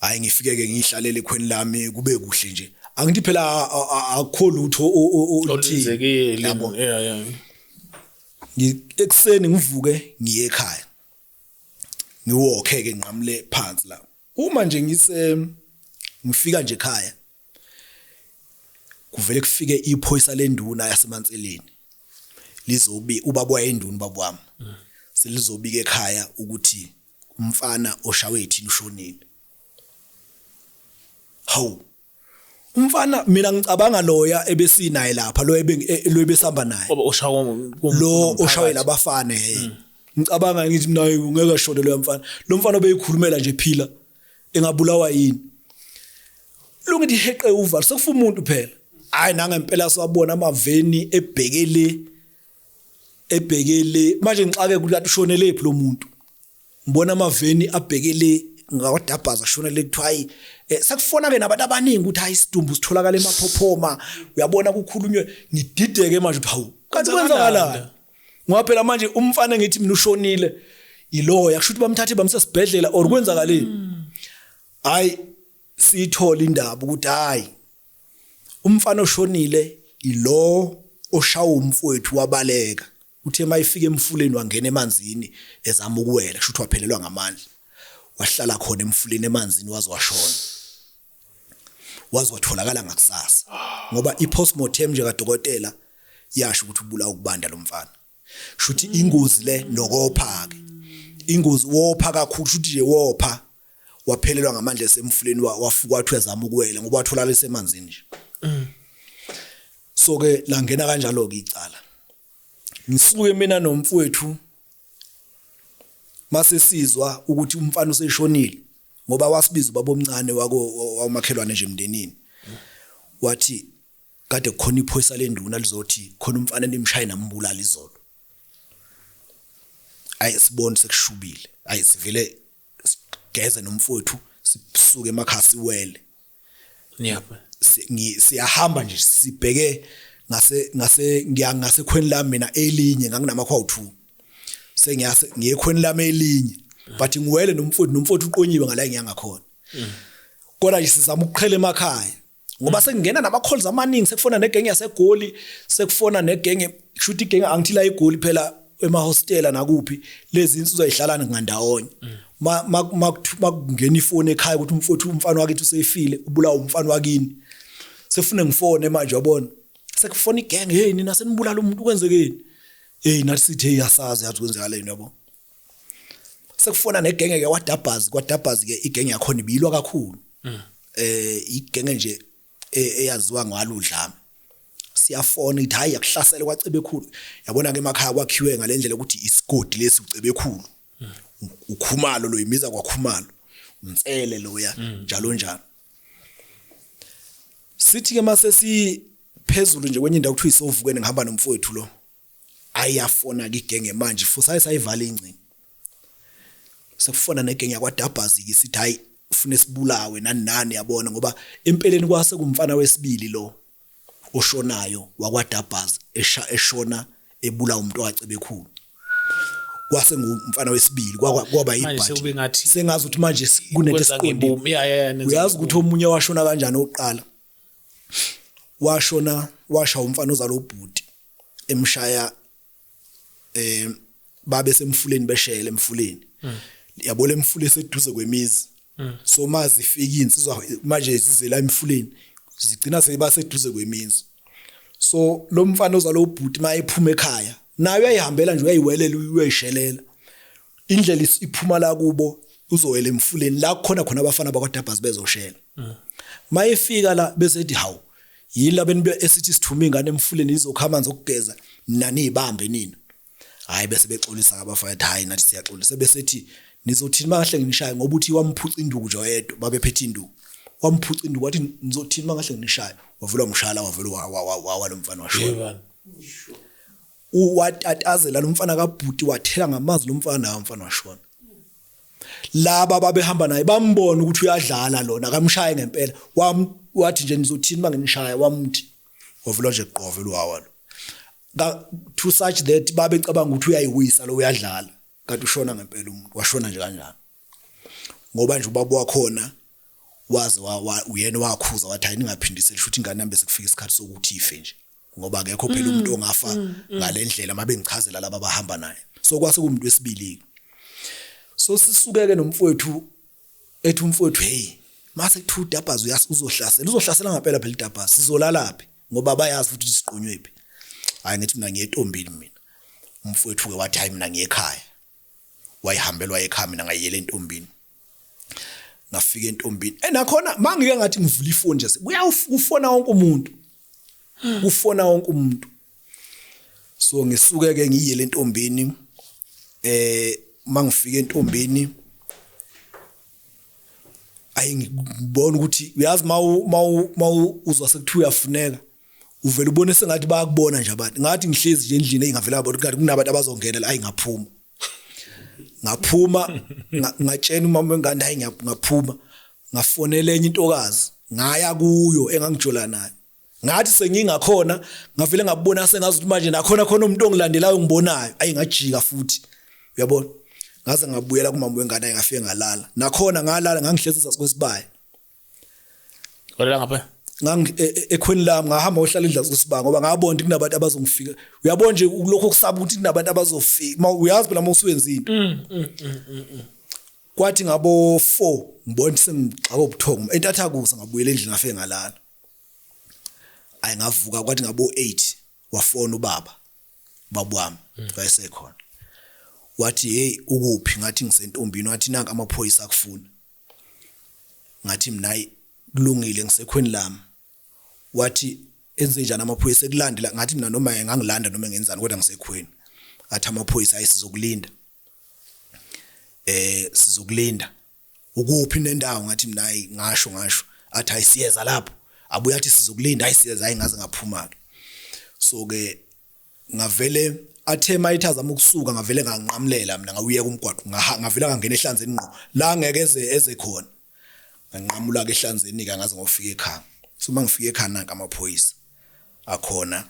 Hayi, ngifike ke ngihlalele ekhweni lami, kube kuhle nje. Angithi phela akukho lutho oluthile. Olwenzekile. Yabo. Yeah. Ekuseni ngivuke ngiye ekhaya, ngiwokhe ke nqamule phansi la. Uma nje ngifika nje ekhaya, kuvele kufike iphoyisa lenduna yaseManseleni, lizobi ubaba wayenduna, ubaba wami, selizobika ekhaya ukuthi umfana oshawe ithini ushonile. Hawu, umfana, mina ngicabanga loya ebesinaye lapha, lo lo ebesihamba naye. Oba oshawa. Lo oshawe labafana. Ngicabanga ngithi mina ungeke ashone lo mfana, lo mfana obeyikhulumela nje phila, engabulawa yini? Lungithi heqe uvalo, sekufa umuntu phela. Hayi, nangempela siwabona amaveni ebhekele ebhekele. Manje ngixake ukuthi kanti ushonele phi lo muntu. Ngibona amaveni abhekele ngawadabhaza, ashonele. Kuthiwa hayi, sekufona ke nabantu abaningi ukuthi hayi, isidumbu sitholakala emaphophoma. Uyabona, kukhulunywe, ngidideke manje ukuthi hawu, kanti kwenzakalani? Ngoba phela manje umfana ngithi mina ushonile iloya, kusho ukuthi bamthathe bamsesibhedlela or kwenzakaleni? Hayi, siyithola indaba ukuthi hayi, umfana oshonile ilo oshawa umfowethu wabaleka. Uthe mayifika emfuleni wangena emanzini ezama ukuwela, kusho ukuthi waphelelwa ngamandla, wahlala khona emfuleni emanzini waze washona, waze watholakala ngakusasa, ngoba i-postmortem nje kadokotela yasho ukuthi ubulawa ukubanda lo mfana. Shuthi ingozi le nokopha ke, ingozi wopha kakhulu, shuthi nje wopha waphelelwa ngamandla esemfuleni, wafuka wathi uyazama ukuwela ngoba watholakala esemanzini nje. So ke langena kanjalo ke icala. Ngisuke mina nomfowethu mase sizwa ukuthi umfana useshonile, ngoba wasibiza ubaba omncane wako wamakhelwane nje emndenini, wathi kade kukhona iphoyisa lenduna lizothi khona umfana nimshaye nambulala izolo. Ayi, sibone sekushubile. Ayi, sivele sigeze nomfowethu, sisuke emakhaya siwele. Siyahamba nje sibheke ngase ngiya ngasekhweni lami mina elinye, nganginamakhwa u2, sengiyase ngiyekhweni lami elinye, but ngiwele nomfowethu uqonyiwe ngala ngiya ngakhona. Kodwa nje sizama ukuqhela emakhaya ngoba sekungena nama calls amaningi, sekufona negenge yaseGoli, sekufona negenge, kushuthi igenge, angithi la eGoli phela emahostela nakuphi lezi insizwa zihlalana ngandawonye. Ma makungena ifoni ekhaya ukuthi umfowethu, umfana wakithi usefile, ubulawa umfana wakini, sefune ngifone manje, wabona sekufona igenge, hey nina senibulala umuntu, kwenzekeni? Hey, nathi sithi hey, asazi yathi kwenzakaleni, yabo. Sekufona negenge ke kwaDabhazi, kwaDabhazi ke igenge yakhona ibilwa kakhulu, igenge nje eyaziwa ngalo udlame. Siyafona ithi hayi, akuhlasele kwaCebekhulu. Yabona ke emakhaya kwakhiwe ngalendlela ukuthi isigodi lesi uCebekhulu, uKhumalo lo, imiza kwaKhumalo, uNsele loya, njalo njalo. Sithi ke mase siphezulu nje kwenye indawo kuthiwa isovukene, ngihamba nomfowethu lo, ayafona ke igenge manje futhi ayisayivala ingcingo, sekufona negenge yakwaDabhazi ke, sithi hayi, ufune sibulawe nani nani, yabona, ngoba empeleni kwase kumfana wesibili lo oshonayo wakwaDabhazi eshona ebula umuntu owaCebekhulu, kwase ngumfana wesibili kwaba Manje yibhadi. sekube ngathi Sengazi ukuthi manje kunento kwenza esiqondile. ngebomu. Yeah, nenza Uyazi ukuthi omunye washona kanjani oqala? Washona washa umfana ozala ubhuti emshaya, babe semfuleni beshele emfuleni, yabo, lemfule eseduze kwemizi. So mazi ifika insizwa manje zizela emfuleni, zigcina sebaseduze kwemizi. So lo mfana ozala ubhuti mayephuma ekhaya naye uyayihambela nje, uyayiwelela, uyayishelela indlela iphuma la kubo, uzowela emfuleni la kukhona khona abafana bakwaDabhazi bezoshela. Mayefika la bese ethi hawu, yini labeni esithi sithume ingane emfuleni izokha amanzi okugeza, nani ibambe nina? Hayi, bese bexolisa abafana, ethi hayi, nathi siyaxolisa. Bese ethi nizothini mangahle nginishaye? Ngoba uthi wamphuca induku nje oyedwa, babephethe induku, wamphuca induku, wathi nizothini mangahle nginishaye? Wavela wamshala, wavela wawa lo mfana, washona. Yebo. Watatazela lo mfana kabhuti, wathela ngamanzi lo mfana, naye umfana washona. Laba babehamba naye bambona ukuthi uyadlala lona, akamshaye ngempela. Wathi nje nizothini manginishaya? Wamthi Wavula nje gqove lwawa lo. To such that babecabanga ukuthi uyayiwisa lo, uyadlala, kanti ushona ngempela umuntu, washona nje kanjalo. Ngoba nje ubaba wakhona waze uyena wakhuza wathi hayi ningaphindiseli, shuthi ingane yami bese kufika isikhathi sokuthi ife nje, ngoba akekho phela umuntu ongafa ngalendlela mabengichazela laba abahamba naye. So kwase kumuntu wesibili. So sisukeke nomfowethu, ethi umfowethu hey, mase kuthiwa uDabhazi uzohlasela, uzohlasela ngempela phela uDabhazi, sizolalaphi ngoba bayazi futhi siqonywe phi. Hayi, ngithi mina ngiye entombini mina. Umfowethu ke wathi hayi mina ngiye ekhaya, wayihambelwa ekhaya, mina ngayiyela entombini. Ngafika entombini enakhona mangike ngathi ngivula ifoni nje, kuyafona wonke umuntu, kufona wonke umuntu. So ngisuke ke ngiyele entombini. Mangifika entombini, ayi ngibona ukuthi uyazi mawu uzwa sekuthiwa uyafuneka, uvela ubone sengathi bayakubona nje abantu. Ngathi ngihlezi nje endlini, engavela ngabona kanti kunabantu abazongena la. Ayi ngaphuma ngatshena umama wengane, hayi ngaphuma, ngafonela enye intokazi, ngaya kuyo engangijola nayo. Ngathi sengingakhona ngavele ngabona sengazi ukuthi manje nakhona khona umuntu ongilandelayo ngibonayo. Ayi ngajika futhi, uyabona, ngaze ngabuyela kumama wengane, ngafike ngalala nakhona, ngalala ngangihlezi sasikwesibaya. Walala ngapha? Ngangi ekhweni lami, ngahamba ohlala indlela kwesibaya ngoba ngabona ukuthi kunabantu abazongifika. Uyabona nje lokho kusaba ukuthi kunabantu abazofika, uyazi phela uma usuwenza into. Kwathi ngabo 4 ngibona sengixaka ubuthongo entathakusa, ngabuyela endlini, ngafike ngalala. Ayi ngavuka, kwathi ngabo 8 wafona ubaba, ubaba wami wayesekhona, wathi hey ukuphi? Ngathi ngisentombini. Wathi nanka amaphoyisa akufuna. Ngathi mina hayi kulungile, ngisekhweni lami. Wathi enze njani amaphoyisa ekulandela? Ngathi mina noma engangilanda noma ngenzani, kodwa ngisekhweni. Athi amaphoyisa hayi sizokulinda, sizokulinda, ukuphi nendawo? Ngathi mina hayi ngasho. Athi hayi siyeza lapho. Abuya athi sizokulinda, hayi siyeza. Hayi ngaze ngaphuma ke. So ke ngavele athe mayithi azama ukusuka, ngavele nganqamulela mina, ngawuyeka umgwaqo, ngavele ngangena ehlanzeni ngqo la ngeke eze khona. Nganqamula ke ehlanzeni ke, ngaze ngofika ekhaya. So mangifika ekhaya nanka amaphoyisa akhona,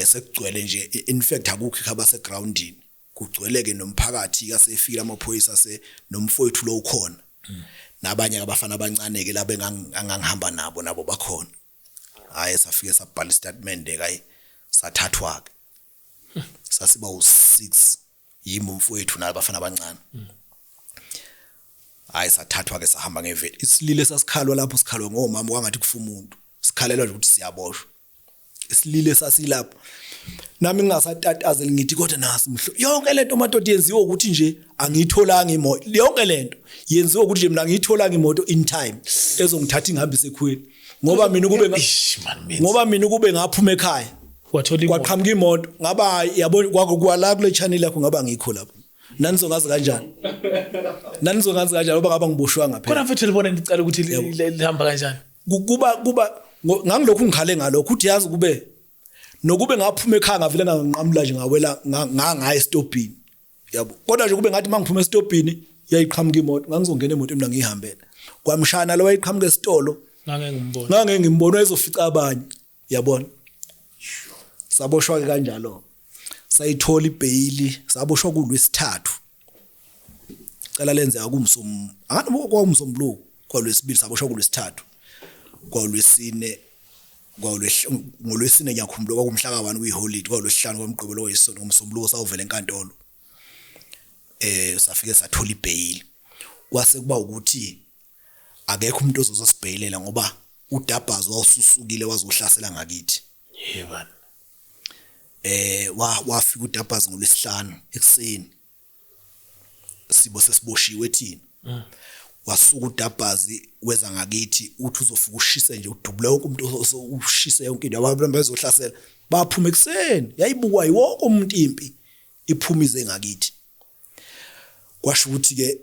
sekugcwele nje, in fact akukho ekhaya, base groundini, kugcwele ke nomphakathi kasefikile amaphoyisa, se nomfowethu lo ukhona, nabanye abafana abancane ke laba engangihamba nabo bakhona. Hayi safike sabhala istatement ke, hayi sathathwa ke, sasiba u6, yimi, umfowethu, nabafana abancane. Hayi sathathwa ke, sahamba ngeveni. Isilile sasikhalwa lapho, sikhalwa ngomama kwangathi kufa umuntu, sikhalelwa nje ukuthi siyaboshwa. Isilile sasilapho, nami ngingasatatazeli, ngithi kodwa nasi mhlo yonke lento madoda yenziwe ukuthi nje angiyitholanga imoto. Yonke lento yenziwe ukuthi nje mina angiyitholanga imoto in time ezongithatha ingihambise ekhweni, ngoba mina kube Ish man man. ngoba mina kube ngaphuma ekhaya Wathola imoto. kwaqhamuka imoto, ngaba yabo kwako kwala kule channel yakho, ngaba ngikho lapho. Nanizongazi kanjani? Nanizongazi kanjani ngoba ngaba ngiboshwanga phela? Kodwa mfethu libona ngicela ukuthi lihamba kanjani? Kuba ngangilokhu ngikhale ngalokho uthi yazi kube nokube ngaphuma ekhaya ngavele nganqamula nje, ngawela ngangaya esitobhini, yabo. Kodwa nje kube ngathi mangiphuma esitobhini yayiqhamuka imoto, ngangizongena emotweni mina ngihambele. Kwamshana lo wayiqhamuka esitolo. Ngake ngimbona. Ngangeke ngimbona, wayezofica abanye, yabona. Saboshwa ke kanjalo, sayithola ibheyili, saboshwa kulwesithathu. Cala lenzeka kumsom angani kwawumsombuluko, kwalwesibili saboshwa, kulwesithathu, kwalwesine, ngolwesine ngiyakhumbula kwakumhla ka1 kuyiholide, kwalwesihlanu, kwamgqibelo, kwayisonto, ngomsombuluko sawuvela enkantolo. Safike sathola ibheyili, kwase kuba ukuthi akekho umuntu ozozosibheyilela ngoba uDabhazi wawususukile wazohlasela ngakithi. Yebani. Wafika uDabhazi ngolwesihlanu ekseni, sibo sesiboshiwe thina. Wasuka uDabhazi weza ngakithi, uthi uzofika ushise nje, udubule wonke umuntu, ushise yonke into. Abantu bezohlasela baphuma ekseni, yayibukwa yiwonke umuntu impi iphumize ngakithi. Kwasho ukuthi ke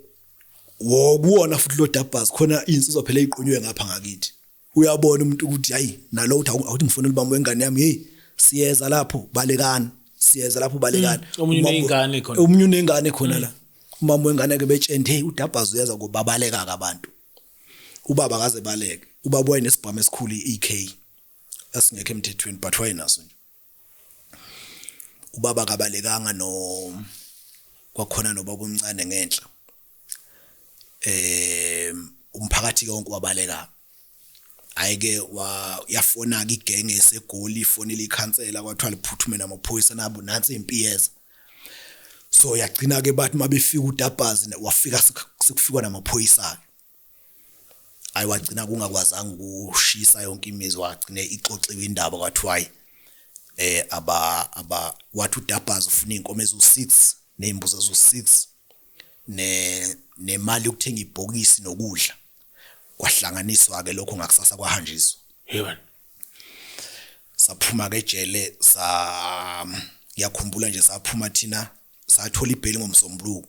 wokuwona futhi lo Dabhazi khona insizwa phela eziqonywe ngapha ngakithi. Uyabona umuntu ukuthi hayi nalo uthi awuthi ngifonela ubaba wengane yami, hey siyeza lapho, balekani, siyeza lapho, balekani. Omunye unengane khona. Omunye unengane khona la. Umama wengane ke betshende, hey uDabhazi uyeza, kubabaleka ke abantu. Ubaba kaze baleke, ubaba wayenesibhamu esikhulu iEK. Esingekho emthethweni, but wayenaso nje. Ubaba kabalekanga no kwakhona nobaba omncane ngenhla. Umphakathi wonke wabaleka. Ayike yafona ke igenge eseGoli, ifonela ikhansela, kwathiwa liphuthume namaphoyisa nabo, nansi impiyeza. So yagcina ke bathi mabefika uDabhazi wafika sekufikwa namaphoyisa. Ayi, wagcina kungakwazanga ukushisa yonke imizi, wagcina ixoxiwe indaba, kwathiwa hayi, aba aba wathi uDabhazi ufuna inkomo ezu6 nezimbuzi ezu6 ne nemali yokuthenga ibhokisi nokudla. Kwahlanganiswa ke lokho, ngakusasa kwahanjiswa. Yebo. Saphuma ke ejele, sa ngiyakhumbula nje saphuma thina, sathola ibheli ngomsombuluko,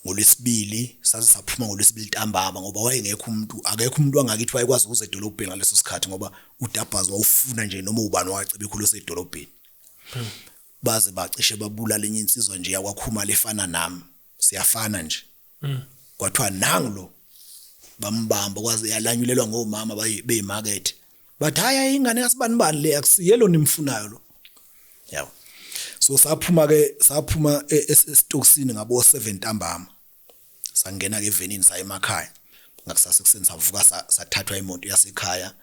ngolwesibili saze saphuma ngolwesibili ntambama, ngoba wayengekho umuntu, akekho umuntu wangakithi wayekwazi ukuza edolobheni ngaleso sikhathi, ngoba uDabhazi wawufuna nje noma ubani wacebekhulu osedolobheni. Baze bacishe babulala enye insizwa nje yakwaKhumalo efana nami, siyafana nje. Kwathiwa nangu lo, bambamba, kwaze yalanyulelwa ngomama beyimakethe, bathi hayi, ingane yasibani bani le, akusiyelo nimfunayo lo, yabo. So saphuma ke, saphuma esitokisini ngabo 7 ntambama, sangena ke evenini, saya emakhaya. Ngakusasa ekuseni savuka, sathathwa imoto yasekhaya,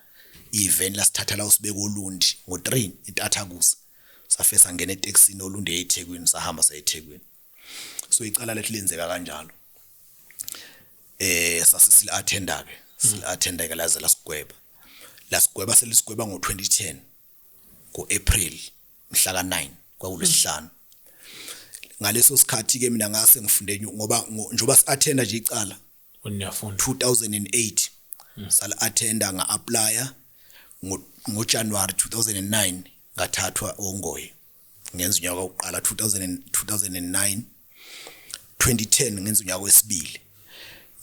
iveni lasithatha la usibeka oLundi ngo3 intathakusa. Safe sangena etekisini oLundi eThekwini, sahamba saya eThekwini. So icala lethu lenzeka kanjalo. Sase sili attenda ke, sili attenda ke, laze lasigweba, lasigweba, selisigweba ngo2010 ngoApril mhla ka9, kwakulesihlanu. Ngaleso sikhathi ke mina ngase ngifunde ngoba njoba si-attenda nje icala. Uniyafunda. 2008 sala attenda, nga-applya ngoJanuary 2009, ngathathwa ongoye, ngenza unyaka wokuqala 2000 2009, 2010 ngenza unyaka wesibili.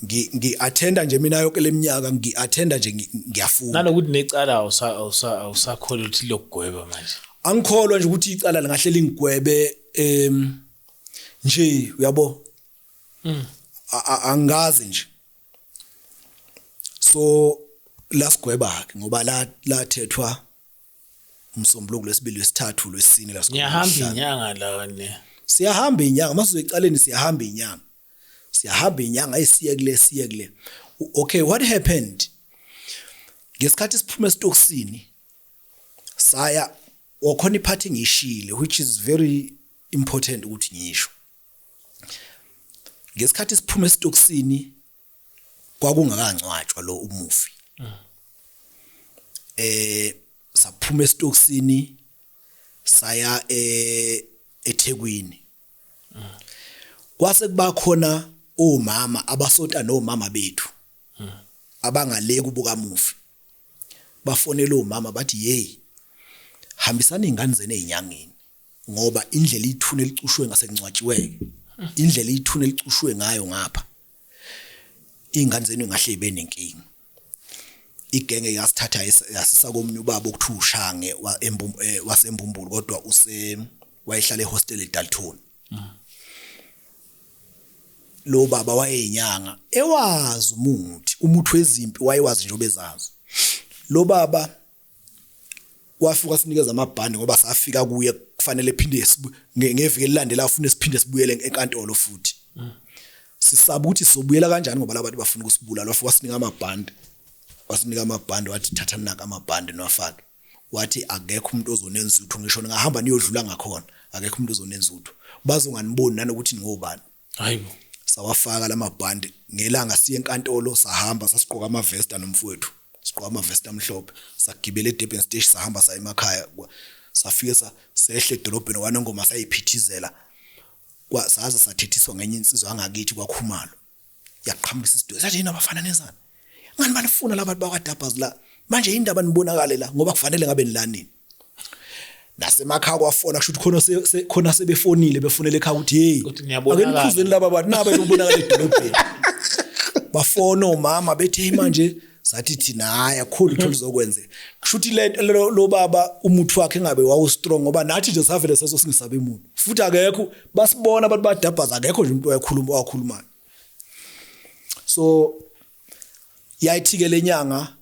Ngi-attenda nje mina yonke leminyaka, ngi-attenda nje, ngiyafunda. Nanokuthi necala awusakholwa ukuthi lokugweba manje. Angikholwa nje ukuthi icala lingahle lingigwebe nje, uyabo. Angazi nje. So lasigweba ke, ngoba la lathethwa umsombuluko, lwesibili, lwesithathu, lwesine lasigweba. Ngiyahamba Lwesihlanu. inyanga la ne. Siyahamba inyanga, masizoyicaleni, siyahamba inyanga, siyahamba inyanga, ayisiye kule, siye kule. Okay, what happened ngesikhathi siphuma esitokisini, saya wakhona iphathi ngishile, which is very important ukuthi ngisho. Ngesikhathi siphuma esitokisini kwakungakangcwatshwa lo umufi. Saphuma esitokisini, saya eThekwini, kwase kuba khona omama abasonta nomama bethu abangale kubo kamufi, bafonela omama bathi, "Hey, hambisani izingane zenu ezinyangeni, ngoba indlela ithuna elicushwe ngasekungcwatshiwe, indlela ithuna elicushwe ngayo ngapha, izingane zenu ingahle ibe nenkinga." Igenge yasithatha yasisa komunye ubaba okuthiwa uShange waseMbumbulu, kodwa use wayehlala ehostel eDalton. Lo baba wayeyinyanga, ewazi umuthi wezimpi, wayewazi nje obezazi. Lo baba wafika sinikeza amabhande, ngoba safika kuye kufanele phinde ngeviki elilandelayo ufune siphinde sibuyele enkantolo futhi. Sisaba ukuthi sizobuyela kanjani, ngoba labantu bafuna ukusibulala. Wafika wasinika amabhande, wasinika amabhande, wathi, "Thatha naka amabhande niwafake." Wathi, "Akekho umuntu ozonenza utho, ngisho ningahamba niyodlula ngakhona, akekho umuntu ozonenza utho, bazonganiboni nanokuthi ningobani." Hayibo. Sawafaka lamabhande. Ngelanga siye enkantolo, sahamba, sasigqoka amavesta nomfowethu, sigqoka amavesta amhlophe, sagibela eDurban Station, sahamba saya emakhaya. Safike sehle edolobheni kwaNongoma, sayiphithizela, saze sathethiswa ngenye insizwa angakithi kwaKhumalo, yaqhamukisa isidumo, sathi, "Yini abafana, nezana ngani banifuna labantu bakwaDabhazi la manje? Indaba nibonakale la, ngoba kufanele ngabe nilanini." Nasemakhaya kwafona, kusho ukuthi khona khona sebefonile, befonele ekhaya ukuthi, "Hey, Ukuthi niyabonakala." Ake niphuzeni laba bantu naba bebonakala edolobheni." Bafona omama bethi, "Hey, manje." Sathi thina, "Hayi, akukho lutho luzokwenzeka." Kusho ukuthi le lo baba umuthi wakhe engabe wawu strong, ngoba nathi nje savele saso singesabe umuntu, futhi akekho basibona abantu badabhaza, akekho nje umuntu owayekhuluma owakhulumayo. So yayithi ke lenyanga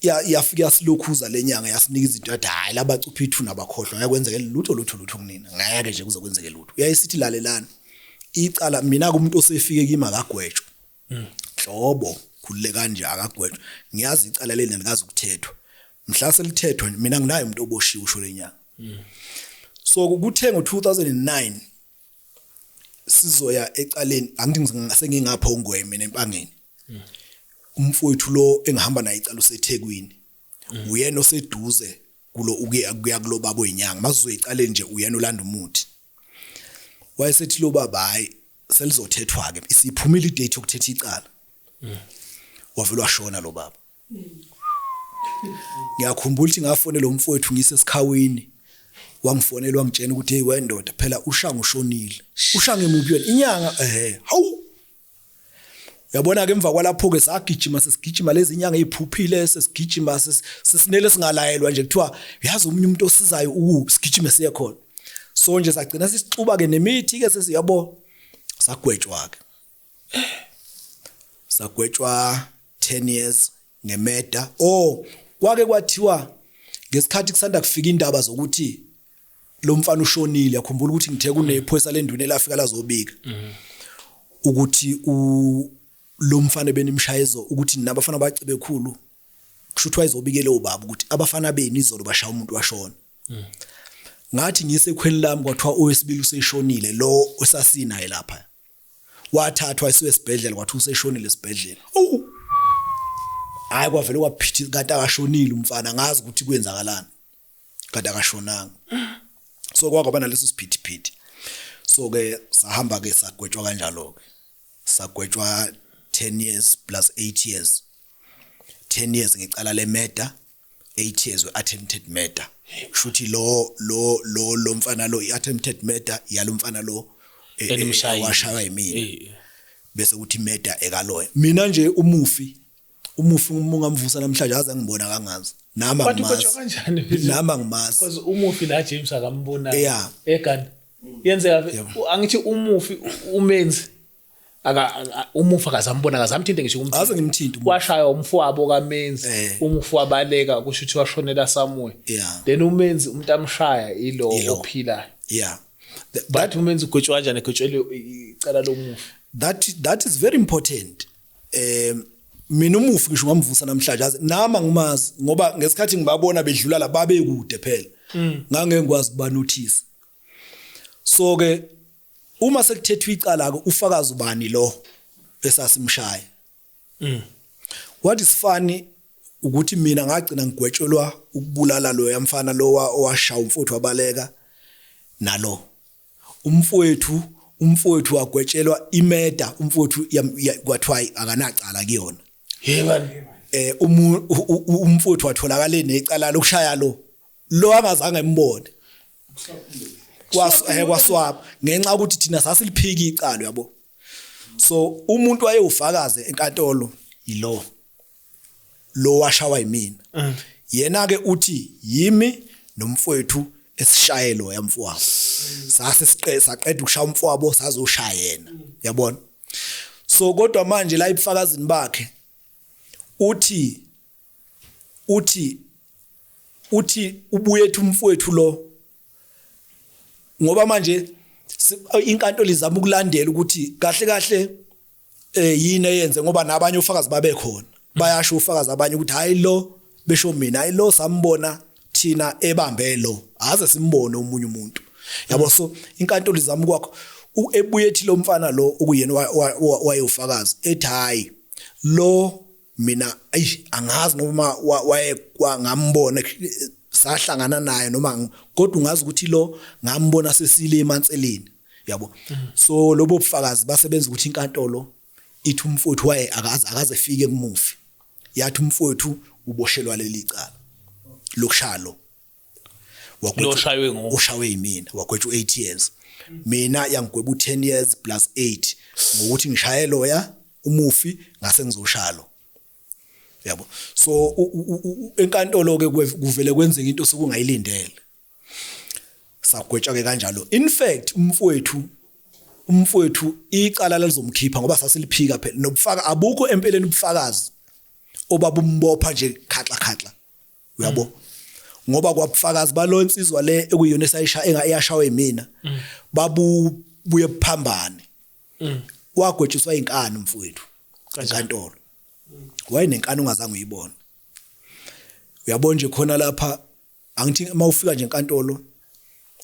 Yafika yasilokhuza lenyanga, yasinika izinto, yathi hayi labacupha ithuna bakhohlwa, ngeke kwenzeke lutho lutho lutho kunina, ngeke nje kuze kwenzeke lutho. Uyayisithi lalelani icala, mina kumuntu osefike kimi akagwetshwa nhlobo, khululeka nje akagwetshwa, ngiyazi icala leli nalikazi ukuthethwa, mhla selithethwa mina nginaye umuntu oboshiwe, usho lenyanga. So kuthe ngo-2009 sizoya ecaleni, angithi sengingapha ongwe mina empangeni, umfowethu lo engihamba naye icala useThekwini, uyena oseduze kulo ukuya kuya kulo baba oyinyanga, masizoyicaleni nje uyena olanda umuthi. Wayesethi lo baba hayi selizothethwa ke, isiphumile idate yokuthetha icala. Wavela washona lo baba. Ngiyakhumbula ukuthi ngafonela umfowethu ngisesikhawini, wangifonela wangitshela ukuthi hey wendoda phela uShanga ushonile. Ushanga emuphi yena inyanga? Hawu, uyabona ke emva kwalapho ke sagijima, sesigijima lezi inyanga eziphuphile, sesigijima sesinele singalayelwa nje, kuthiwa yazi umunye umuntu osizayo ukuphi, sigijime siye khona. So nje sagcina sisixuba ke nemithi ke, sesiyabo sagwetshwa ke, sagwetshwa 10 years ngemurder. Oh, kwake kwathiwa ngesikhathi kusanda kufika indaba zokuthi lo mfana ushonile, yakhumbula ukuthi ngithe kunephoyisa lenduna elafika lazobika ukuthi lo mfana benimshayezo ukuthi nabafana bacibe khulu, kusho ukuthi wayezobikela ubaba ukuthi abafana benu izolo bashaya umuntu washona. Ngathi ngisekhweni lami kwathiwa owesibili useshonile, lo osasinaye lapha wathathwa esiwe esibhedlela, kwathiwa useshonile esibhedlela. Oh hayi, kwavele kwaphithi, kanti akashonile umfana, ngazi ukuthi kwenzakalani, kanti akashonanga. So kwaba naleso siphithiphithi, so ke sahamba ke sagwetshwa kanjalo ke, sagwetshwa 10 years plus 8 years, 10 years ngecala lemurder, 8 years we-attempted murder. Kushuthi lo mfana lo, i-attempted murder yalo mfana lo Enimshayile. washaywa yimina, bese kuthi murder ekaloya. Mina nje umufi uma ungamvusa namhlanje aze ngibona kangazi nami. But ugwetshwa Angimazi. kanjani? Nami angimazi. Because umufi la James akambona. Egani yenzeka angithi umufi umenzi aka umufi akazambona, akazamthinte ngisho umthinta. Aze ngimthinte umufi. Washaywa umfowabo kaMenzi. Umufi wabaleka, kusho ukuthi washonela somewhere. Then uMenzi umuntu amshaya ilo Ilo. ophilayo. Yeah. But uMenzi ugwetshwa kanjani, egwetshelwe icala lomufi? That is very important. Mina umufi ngisho ngamvusa namhlanje aze nami angimazi, ngoba ngesikhathi ngibabona bedlula la babe kude phela, ngangeke ngikwazi ukuba notice. So ke uma sekuthethwa icala ke, ufakazi ubani lo esasimshaya? What is funny ukuthi mina ngagcina ngigwetshelwa ukubulala lo yamfana lo owashaya umfowethu wabaleka nalo umfowethu wagwetshelwa imurder, umfowethu kwathiwa akanacala kuyona. Yebani? Umfowethu watholakala necala lokushaya lo angazange embone, kwaswap ngenxa ukuthi thina sasiliphika icala, yabo. So umuntu wayewufakaze enkantolo yilo lo washawa yimina. Yena ke uthi yimi nomfowethu esishaye lo yamfowabo, sase siqe saqeda ukushaya umfowabo, sazoshaya yena, yabona. So kodwa manje la ebufakazini bakhe uthi ubuye ethi umfowethu lo, ngoba manje inkantolo izama ukulandela ukuthi kahle kahle yini eyenze, ngoba nabanye ufakazi babe khona, bayasho ufakazi abanye ukuthi hayi lo besho mina, hayi lo sambona thina ebambe lo, aze simbone omunye umuntu, yabo. So inkantolo izama kwakho ebuye ethi lo mfana lo okuyena wayewufakazi ethi hayi lo mina ayi angazi noma waye ngambona sahlangana naye noma kodwa ungazi ukuthi lo ngambona sesile emanseleni, yabo. So lobo bufakazi basebenza ukuthi inkantolo ithi umfowethu waye akaze efike kumufi, yathi umfowethu uboshelwa leli cala lokushaya lo. Lo oshaywe nguwe. Oshaywe yimina wagwetshwa u8 years, mina yangigweba u10 years plus 8 ngokuthi ngishaye loya umufi ngase ngizoshaya lo, yabo. So enkantolo ke kuvele kwenzeka into sokungayilindele, sagwetshwa ke kanjalo. In fact umfowethu icala lalizomkhipha ngoba sasiliphika phela, nobufaka abukho empeleni, ubufakazi. Obabumbopha nje khaxa khaxa, uyabo, ngoba kwabufakazi balo insizwa le ekuyiyona esayisha eyashawa yimina babubuye buphambane. Wagwetshiswa inkani mfowethu enkantolo, wayenenkani ungazange uyibone. Uyabona nje khona lapha, angithi uma ufika nje enkantolo,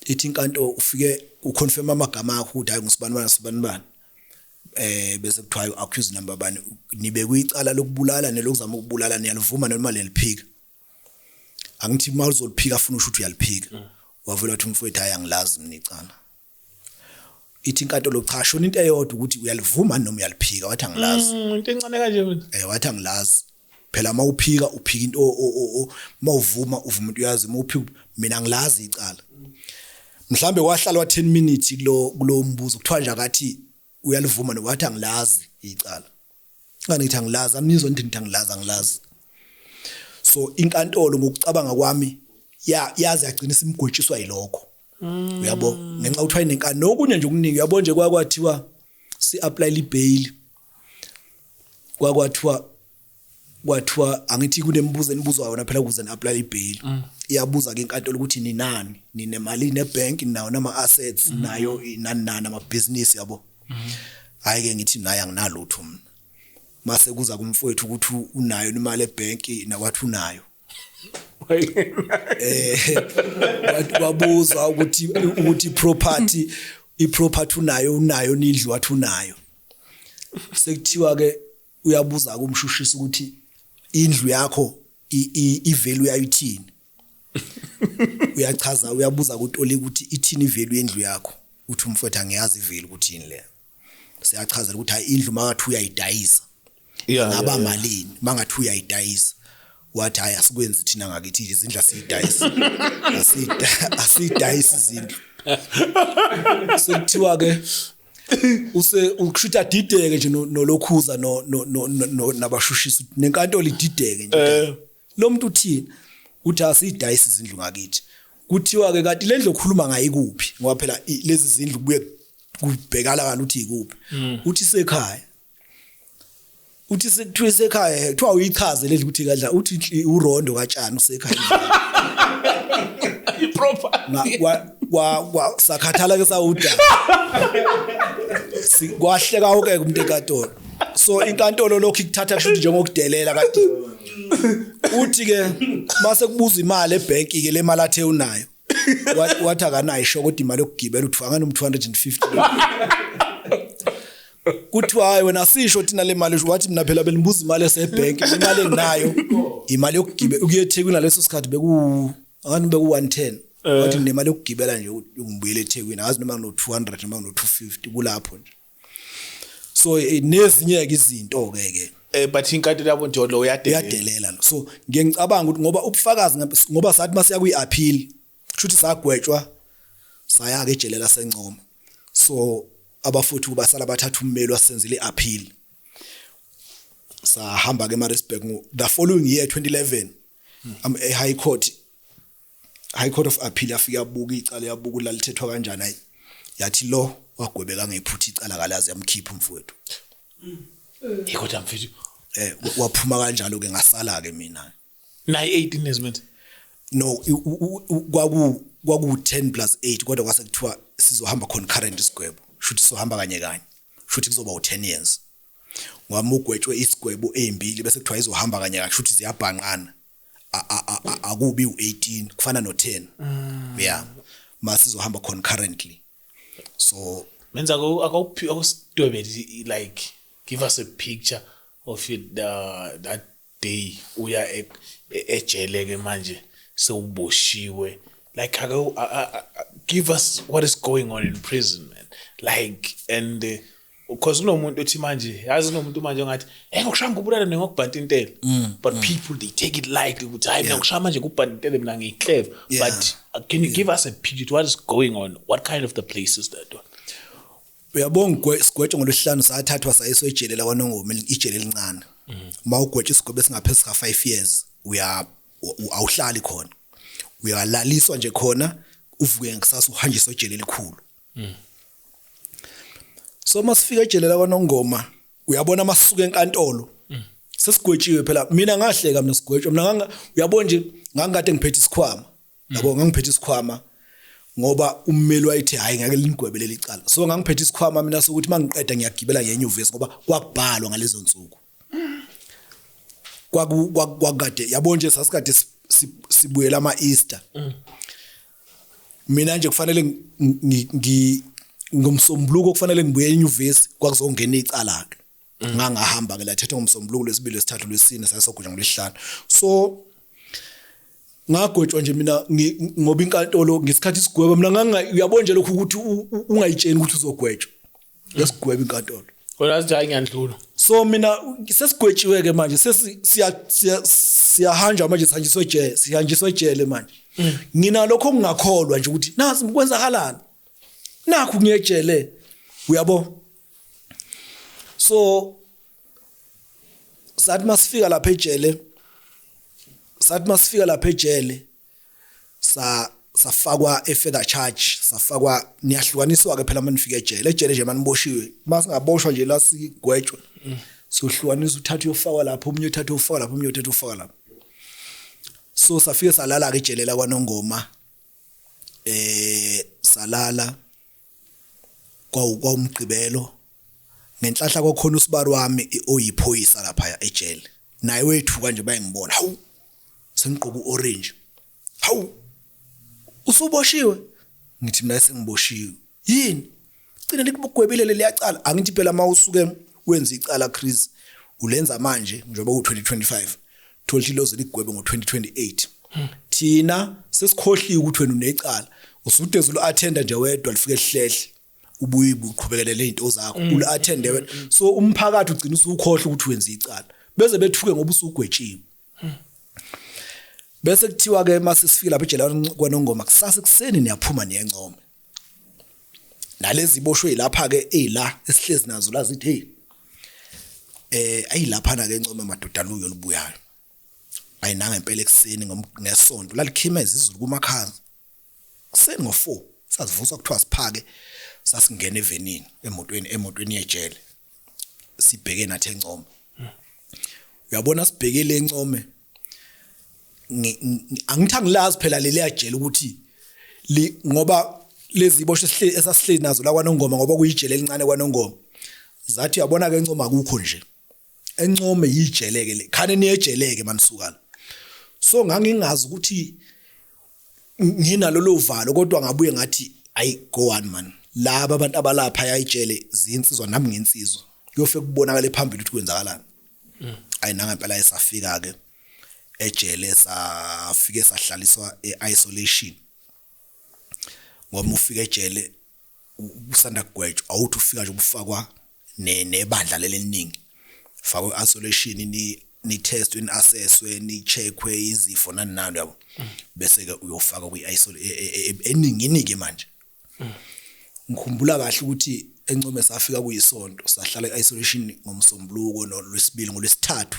ithi inkantolo ufike uconfirm amagama akho ukuthi hayi, ngusibani bani, sibani bani, bese kuthiwa accused number bani, nibe kuyicala lokubulala nelokuzama ukubulala, niyalivuma noma leliphika? Angithi uma uzoliphika afuna usho ukuthi uyaliphika. Wavela wathi umfowethu, hayi, angilazi mina icala. Ithi inkantolo cha, shona into eyodwa ukuthi uyalivuma noma uyaliphika. Wathi angilazi. Into encane kanje mina. Wathi angilazi. Phela uma uphika uphika into, uma uvuma uvuma into uyazi, uma uphika mina angilazi icala. Mhlambe kwahlalwa 10 minutes kulo mbuzo, kuthiwa nje akathi uyalivuma no, wathi angilazi icala. Ngani ngithi angilazi, anizwa nithi ngithi angilazi, angilazi. So inkantolo ngokucabanga kwami ya yazi yagcina isimgwetshiswa yilokho, uyabo, ngenxa kuthiwa inenkani nokunye nje okuningi. Uyabo nje kwakwathiwa si apply ibail, kwakwathiwa kwathiwa angithi kunemibuzo enibuzwa yona phela ukuze ni-apply ibail. Iyabuza ke inkantolo ukuthi ninani, ninemali nebank, ninawo nama assets, nayo nani nani amabhizinisi, yabo. Hayi ke, ngithi naye anginalutho mina. Mase kuza kumfowethu ukuthi unayo imali ebank, nakwathi unayo. Wabuza ukuthi iproperty unayo nindlu, wathi unayo. Sekuthiwa ke uyabuza kumshushisi ukuthi indlu yakho ivalue yayo ithini. Uyachaza, uyabuza kutoli ukuthi ithini ivalue yendlu yakho. Uthi umfowethu angiyazi ivalue ukuthi yini le. Siyachazela ukuthi hayi, indlu mangathi uyayidayisa ngaba malini, mangathi uyayidayisa. Wathi hayi, asikwenzi thina ngakithi izindlu, asiyidayisi, asiyidayisi izindlu. Sekuthiwa ke use ukushuthi adideke nje nolokhuza no nabashushisa nenkantolo idideke nje, lo muntu uthini, uthi asiyidayisi izindlu ngakithi. Kuthiwa ke kanti le ndlu okhuluma ngayo ikuphi, ngoba phela lezi zindlu kubuye kubhekala kala ukuthi ikuphi. Uthi sekhaya. Uthi sekuthiwa isekhaya, kuthiwa uyichaze le ndlu ukuthi kadla, uthi urondo katshani usekhaya. I-property. Kwa sakhathala ke sawuda. Kwahleka ke umuntu enkantolo. So inkantolo lokhu ikuthatha kusho ukuthi njengokudelela kade. Uthi ke mase kubuza imali ebank ke, le mali athe unayo, wathi akanayo isho, kodwa imali yokugibela uthi angani 250. Kuthiwa hayi wena, sisho thina le mali. Wathi mina phela bengibuza imali esebank, imali enginayo imali yokugibela ukuya eThekwini. Naleso sikhathi beku angani beku 110. Wathi nginemali yokugibela nje ngibuyele eThekwini, angazi noma ngino 200 noma ngino 250 kulapho nje. So nezinye ke izinto ke But inkantolo yabo nje lo uyadelela. Uyadelela lo. So ngiye ngicabanga ukuthi ngoba ubufakazi ngoba sathi masiya kwi-appeal, kusho sagwetshwa saya ke ejele laseNcoma. So abafuthi basala bathatha ummeli wasenzile i-appeal, sahamba ke eMaritzburg. The following year 2011, e High Court of Appeal yafika yabuka icala, yabuka lalithethwa kanjani, hayi, yathi lo wagwebeka ngephutha, icala kalazi, yamkhipha umfowethu. Hey, kodwa mfethu. Waphuma kanjalo ke, ngasala ke mina. Nayi 18 years manje. No, kwaku 10 plus 8, kodwa kwase kuthiwa sizohamba concurrent isigwebo, shuthi sizohamba kanye kanye, shuthi kuzoba u10 years, ngoba ugwetshwe isigwebo ezimbili bese kuthiwa izohamba kanye kanye, shuthi ziyabhanqana. Akubi u18, kufana no10, yeah, masizohamba concurrently, so Menza akawuphi, akusidwebele, like give us a picture of it, that day uya ejele ke manje sewuboshiwe, like give us what is going on in prison, man, like and because kunomuntu othi manje, yazi kunomuntu manje ongathi hey, ngokushaya ngokubulala nengokubhanta intela, but people, they take it lightly ukuthi hayi, mina ngikushaya manje ngokubhanta intela, mina ngiyiclever. But can you give us a picture to what is going on? What kind of the place is that one? Uyabonga, sigwetshwe ngolwesihlanu, sathathwa sayiswa ejele lakwaNongoma, ijele elincane. Uma ugwetshwa isigwebo esingaphezu ka-5 years, uya awuhlali khona, uyalaliswa nje khona, uvuke ngekusasa uhanjiswe ejele elikhulu. So masifika ejele lakwaNongoma, uyabona, masisuka enkantolo. Sesigwetshiwe phela, mina ngahleka mina sigwetshwa mina uyabona nje, ngangikade ngiphethe isikhwama, yabo, ngangiphethe isikhwama ngoba ummeli wayethi hayi, ngeke linigwebe leli cala. So ngangiphethe isikhwama mina sokuthi mangiqeda ngiyagibela ngenyuvesi, ngoba kwakubhalwa ngalezo nsuku. Kwakukade, yabo nje, sasikade sibuyela ama Easter. Mina nje kufanele ngomsombuluko kufanele ngibuye enyuvesi, kwakuzongena icala ke. Ngangahamba ke, lathetha ngomsombuluko, lwesibili, lesithathu, lwesine, sasogujwa ngolwesihlanu. So ngagwetshwa nje mina ngoba inkantolo ngesikhathi isigweba mina nganga, uyabona nje lokhu ukuthi ungayitsheni ukuthi uzogwetshwa, yasigweba inkantolo. Kodwa athi hayi, ngiyandlula. So mina sesigwetshiwe ke manje, sesi siya siyahanjwa manje, sihanjiswe ejele, sihanjiswe ejele manje. Ngina lokho ngingakholwa nje ukuthi nasi kwenzakalani, nakhu ngiyejele, uyabo. So sathi masifika lapha ejele, sathi masifika lapha ejele safakwa e-further charge, safakwa. Niyahlukaniswa ke phela manifika ejele. Ejele nje maniboshiwe, masingaboshwa nje la sigwetshwe, sohlukanisa, uthatha uyofakwa lapho, omunye uthatha uyofakwa lapho, omunye uthatha uyofakwa lapho. So safike salala ke ejele la kwaNongoma. Salala kwawumgqibelo. Ngenhlahla kwakhona usibari wami oyiphoyisa lapha ejele, naye wethuka nje bayengibona, hawu, sengigqoka uorange, hawu, usuboshiwe? Ngithi mina sengiboshiwe. Yini gcina likugwebile leli yacala? Angithi phela mawusuke wenza icala, Chris, ulenza manje njengoba ku2025, thola iloze ligwebe ngo2028. Thina sesikhohliwe ukuthi wena unecala, usudeza ulu-attenda nje wedwa, lifike lihlehle, ubuye uqhubekele lezinto zakho, ulu-attende wena. So umphakathi ugcina usukhohlwa ukuthi wenza icala, beze bethuke ngoba usugwetshiwe. Bese kuthiwa ke mase sifika lapha ejele kwaNongoma, kusasa ekuseni niyaphuma niyeNcome. Nalezi boshwe lapha ke ezila esihlezi nazo la zithi, hey, ayilaphana ke eNcome madoda, luyo lubuyayo. Ayinanga impela ekuseni ngesonto lalikhimeza izulu kumakhaza, kuseni ngo4 sasivuswa, kuthiwa siphake. Sasingena evenini, emotweni yejele, sibheke nathi eNcome. Uyabona, sibhekele eNcome, angithi angilazi phela leli yajele ukuthi li, ngoba lezi boshwe esasihleli nazo la kwaNongoma, ngoba kuyijele elincane kwaNongoma, zathi uyabona ke, eNcome akukho nje, eNcome yijeleke le, khane niyejeleke manisuka la. So ngangingazi ukuthi nginalo lo valo, kodwa ngabuye ngathi ayi, go on man, laba abantu abalapha yayijele zinsizwa, nami nginsizwa, kuyofika kubonakala phambili ukuthi kwenzakalani. Ayi, nangempela esafika ke ejele, safike sahlaliswa e-isolation, ngoba ufika ejele usanda kugwetshwa, awuthi ufika nje ubufakwa nebandla leli eliningi, fakwe isolation, ni testwe, ni assesswe, ni checkwe izifo nani nani, yabo, bese ke uyofaka kwi eningini ke manje. Ngikhumbula kahle ukuthi eNcome safika kuyisonto, sahlala e-isolation ngomsombuluko nolwesibili. Ngolwesithathu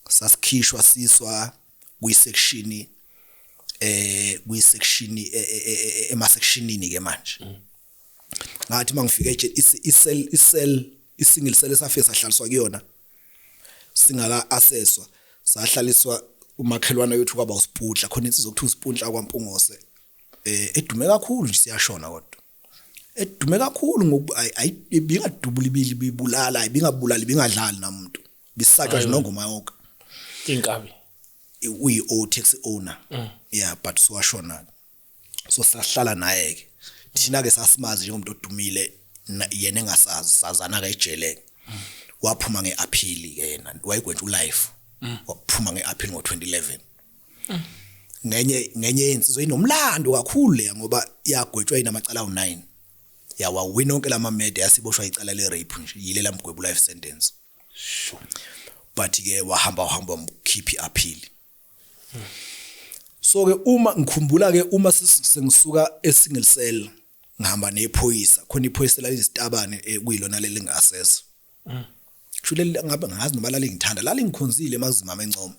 sasikhishwa, siswa kwi-section, kwi-section, ema-sectionini ke manje. Ngathi mangifika ejele, i-cell, i-single cell esafike sahlaliswa kuyona singaka assesswa, sahlaliswa umakhelwane wethu, kwaba uSiputla khona, insizwa okuthiwa uSiputla kwaMpungose, edume kakhulu nje, siyashona kodwa edume kakhulu ngoku ibingadubula ibili, ibulala, ibingabulali, ibingadlali namuntu, bisatshwa nje nongoma yonke. Inkabi. Uyi o taxi owner, yeah, but siwashona. So sahlala naye ke thina ke, sasimazi njengomuntu odumile, yena engasazi, sazana ke ejele. Waphuma ngeappeal ke yena, wayegwetshwa ulife, waphuma ngeappeal ngo2011. Ngenye insizwa inomlando kakhulu leya, ngoba yagwetshwa inamacala awu9, yawawina onke lama murder, yasiboshwa icala le rape nje, yile lamgweba life sentence, but ke wahamba wamkhipha iappeal. So ke uma ngikhumbula ke, uma sengisuka e-single cell ngihamba nephoyisa, khona iphoyisa lalisitabane, kuyilona leli ngi-assess, kusho leli ngabe ngazi noma lalingithanda, lalingikhonzile emazimama eNcome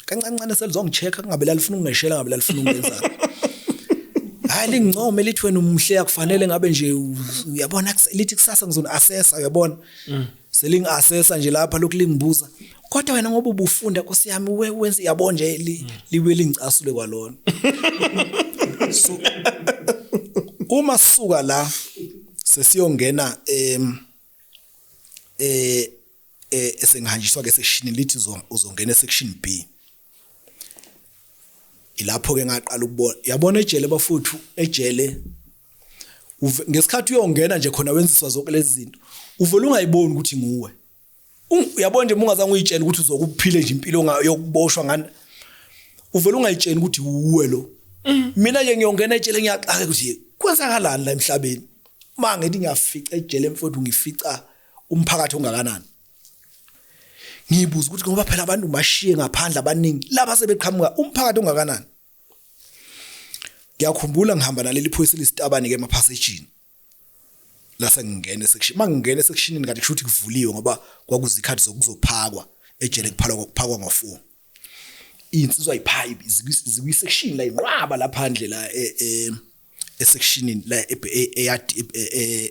kancane kancane, selizongi-check-a, kungabe lalifuna ukungeshela, ngabe lalifuna ukungenzani. Hayi, lingincome, lithi wena umuhle, akufanele ngabe nje uyabona, lithi kusasa ngizoni-assessa, uyabona, selingi-assessa nje lapha, lokhu lingibuza. Kodwa wena ngoba ubufunda Nkosi yami wenze yabo nje libuye lingicasule kwalona. So uma sisuka la sesiyongena esengihanjiswa ke section lithi uzongena section B. Ilapho ke ngaqala ukubona yabona ejele bafuthu ejele ngesikhathi uyongena nje khona wenziswa zonke lezi zinto uvela ungayiboni ukuthi nguwe. Uyabona nje ungazange uyitshele ukuthi uzokuphila nje impilo yokuboshwa ngani uvela ungayitsheni ukuthi uwe lo. Mina nje ngiyongena ejele ngiyaxaka ukuthi kwenzakalani la emhlabeni. Mangithi ngiyafica ejele mfowethu ngifica umphakathi ongakanani. Ngibuza ukuthi ngoba phela abantu bashiye ngaphandle abaningi laba sebeqhamuka umphakathi ongakanani. Ngiyakhumbula ngihamba naleli phoyisa lesitabane ke emaphasejini. Lase ngingena esection mangingena esectionini kanti kusho ukuthi kuvuliwe ngoba kwakuzikhathi zokuzophakwa ejele kuphalwa kokuphakwa ngo4. Insizwa ipipe zikwi section la inqwaba laphandle la esectionini la eyadi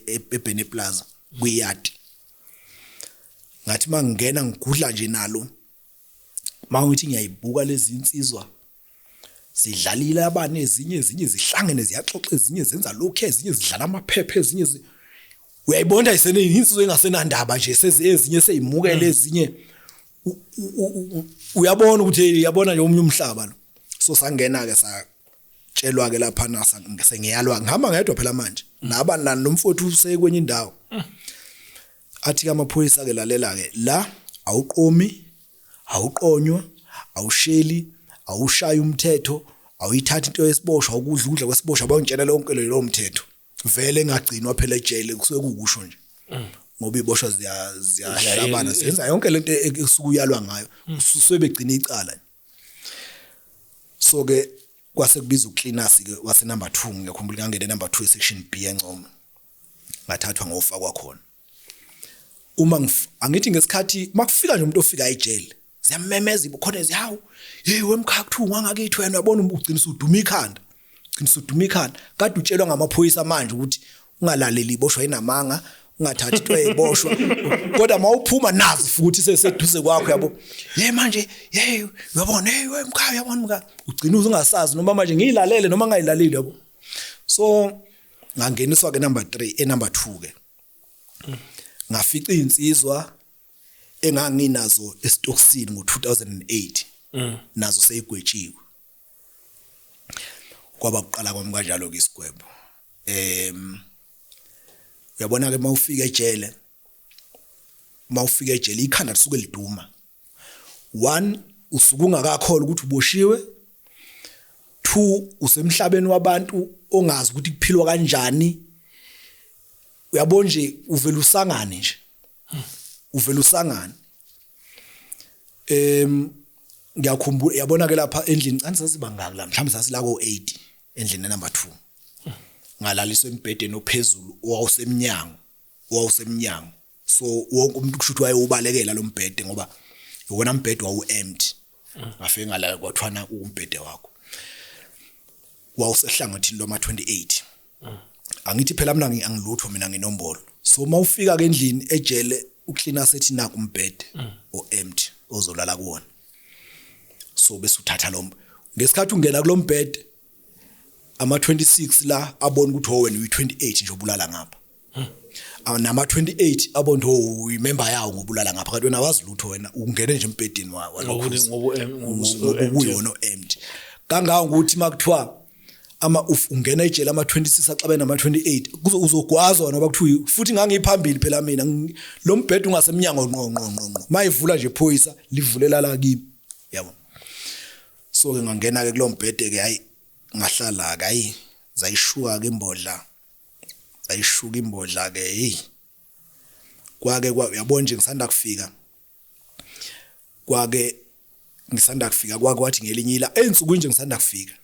eBene Plaza kwiyadi. Ngathi mangingena ngigudla nje nalo mangithi ngiyayibuka lezi insizwa zidlalile abane ezinye zihlangene ziyaxoxa ezinye zenza lokho ezinye zidlala amaphepha ezinye uyayibona ayiseneyinsuzo engasenandaba nje ezinye seyimukele ezinye uyabona ukuthi uyabona nje omunye umhlaba lo. So sangena ke satshelwa ke lapha na sengiyalwa ngihamba ngedwa phela manje naba nomfowethu usekwenye indawo. Athi ke amaphoyisa ke lalela ke la awuqomi awuqonywa awusheli awushayi umthetho awuyithatha into yesiboshwa ukudla ukudla kwesiboshwa bangitshela lonke lo mthetho vele ngagcinwa phela ejele kusuke kukusho nje ngoba iboshwa ziyahlabana zenza yonke lento esuke uyalwa ngayo ususuke begcina icala. So ke kwase kubiza ucleaners ke wase number 2 ngiyakhumbula ngangene number 2 section B eNcoma ngathathwa ngofakwa khona. Uma angithi ngesikhathi makufika nje umuntu ofika ejele ziyamemeza ibukhona zihawu hey wemkhakha kuthiwa ungangakithi wena uyabona ugcina usuduma ikhanda ugcina usuduma ikhanda kade utshelwa ngamaphoyisa manje ukuthi ungalaleli iboshwa inamanga ungathathi into eyiboshwa kodwa mawuphuma nazi futhi seseduze kwakho yabo hey manje hey uyabona hey wemkhakha uyabona mka ugcina ungasazi noma manje ngiyilalele noma ngayilaleli yabo. So ngangeniswa ke number 3 e number 2 ke ngafica insizwa enganginazo esitokisini ngo2008 nazo seyigwetshiwe. Kwaba kuqala kwami kanjalo ke isigwebo. Uyabona ke mawufika ejele ikhanda lisuke liduma. 1 usuke ungakakholwa ukuthi uboshiwe. 2 usemhlabeni wabantu ongazi ukuthi kuphilwa kanjani. Uyabona nje uvela usangane nje uvela usangane. Ngiyakhumbula yabona ke lapha endlini angisazibangaki la mhlawumbe sasila ko 8 endlini number 2 ngalaliswa embhedeni ophezulu owawusemnyango so wonke umuntu kusho ukuthi wayewubalekela lo mbhede ngoba iwona mbhede wawu empty. Ngafike ngala kwathwana umbhede wakho wawusehlangothini lwama 28. Angithi phela mina angilutho mina nginombolo. So mawufika ke endlini ejele ucleaner sethi naku umbhede o empty ozolala kuwona. So bese uthatha lo ngesikhathi ungena kulombhede ama 26 la abona ukuthi wena uyi28 nje obulala ngapha. Nama 28 abona ukuthi uyimember yawo ngobulala ngapha kanti wena wazi lutho wena ungene nje embhedeni walokho ngoba empty. Kangaka ukuthi makuthiwa ama ungena ejele ama 26 axabene nama 28 uzogwazwa noba kuthiwa futhi ngangiphambili phela mina lo mbhedo ungasemnyango ngqo ngqo ngqo mayivula nje phoyisa livulela la kimi yabo. So ke ngangena ke kulombhede ke hayi ngahlala ke hayi zayishuka ke imbodla zayishuka imbodla ke hey kwake uyabona nje ngisanda kufika kwake ngisanda kufika kwathi ngelinye ila ensukwini nje ngisanda kufika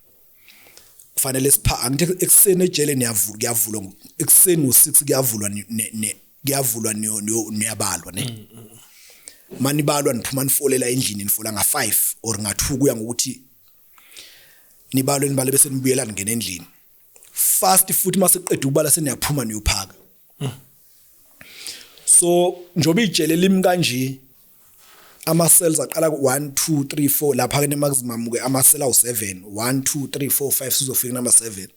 kufanele sipha angithi ekuseni ejele niyavula kuyavulwa ekuseni ngo6 kuyavulwa kuyavulwa niyabalwa ne manibalwa niphuma nifolela endlini nifola nga5 or nga2 kuya ngokuthi nibalwe nibale bese nibuyela ningena endlini fast futhi maseqeda ukubala seniyaphuma niyophaka. So njoba ijele limi kanje Ama cells aqala ku 1 2 3 4 lapha ke maximum ke ama cell awu 7 1 2 3 4 5 sizofika number 7.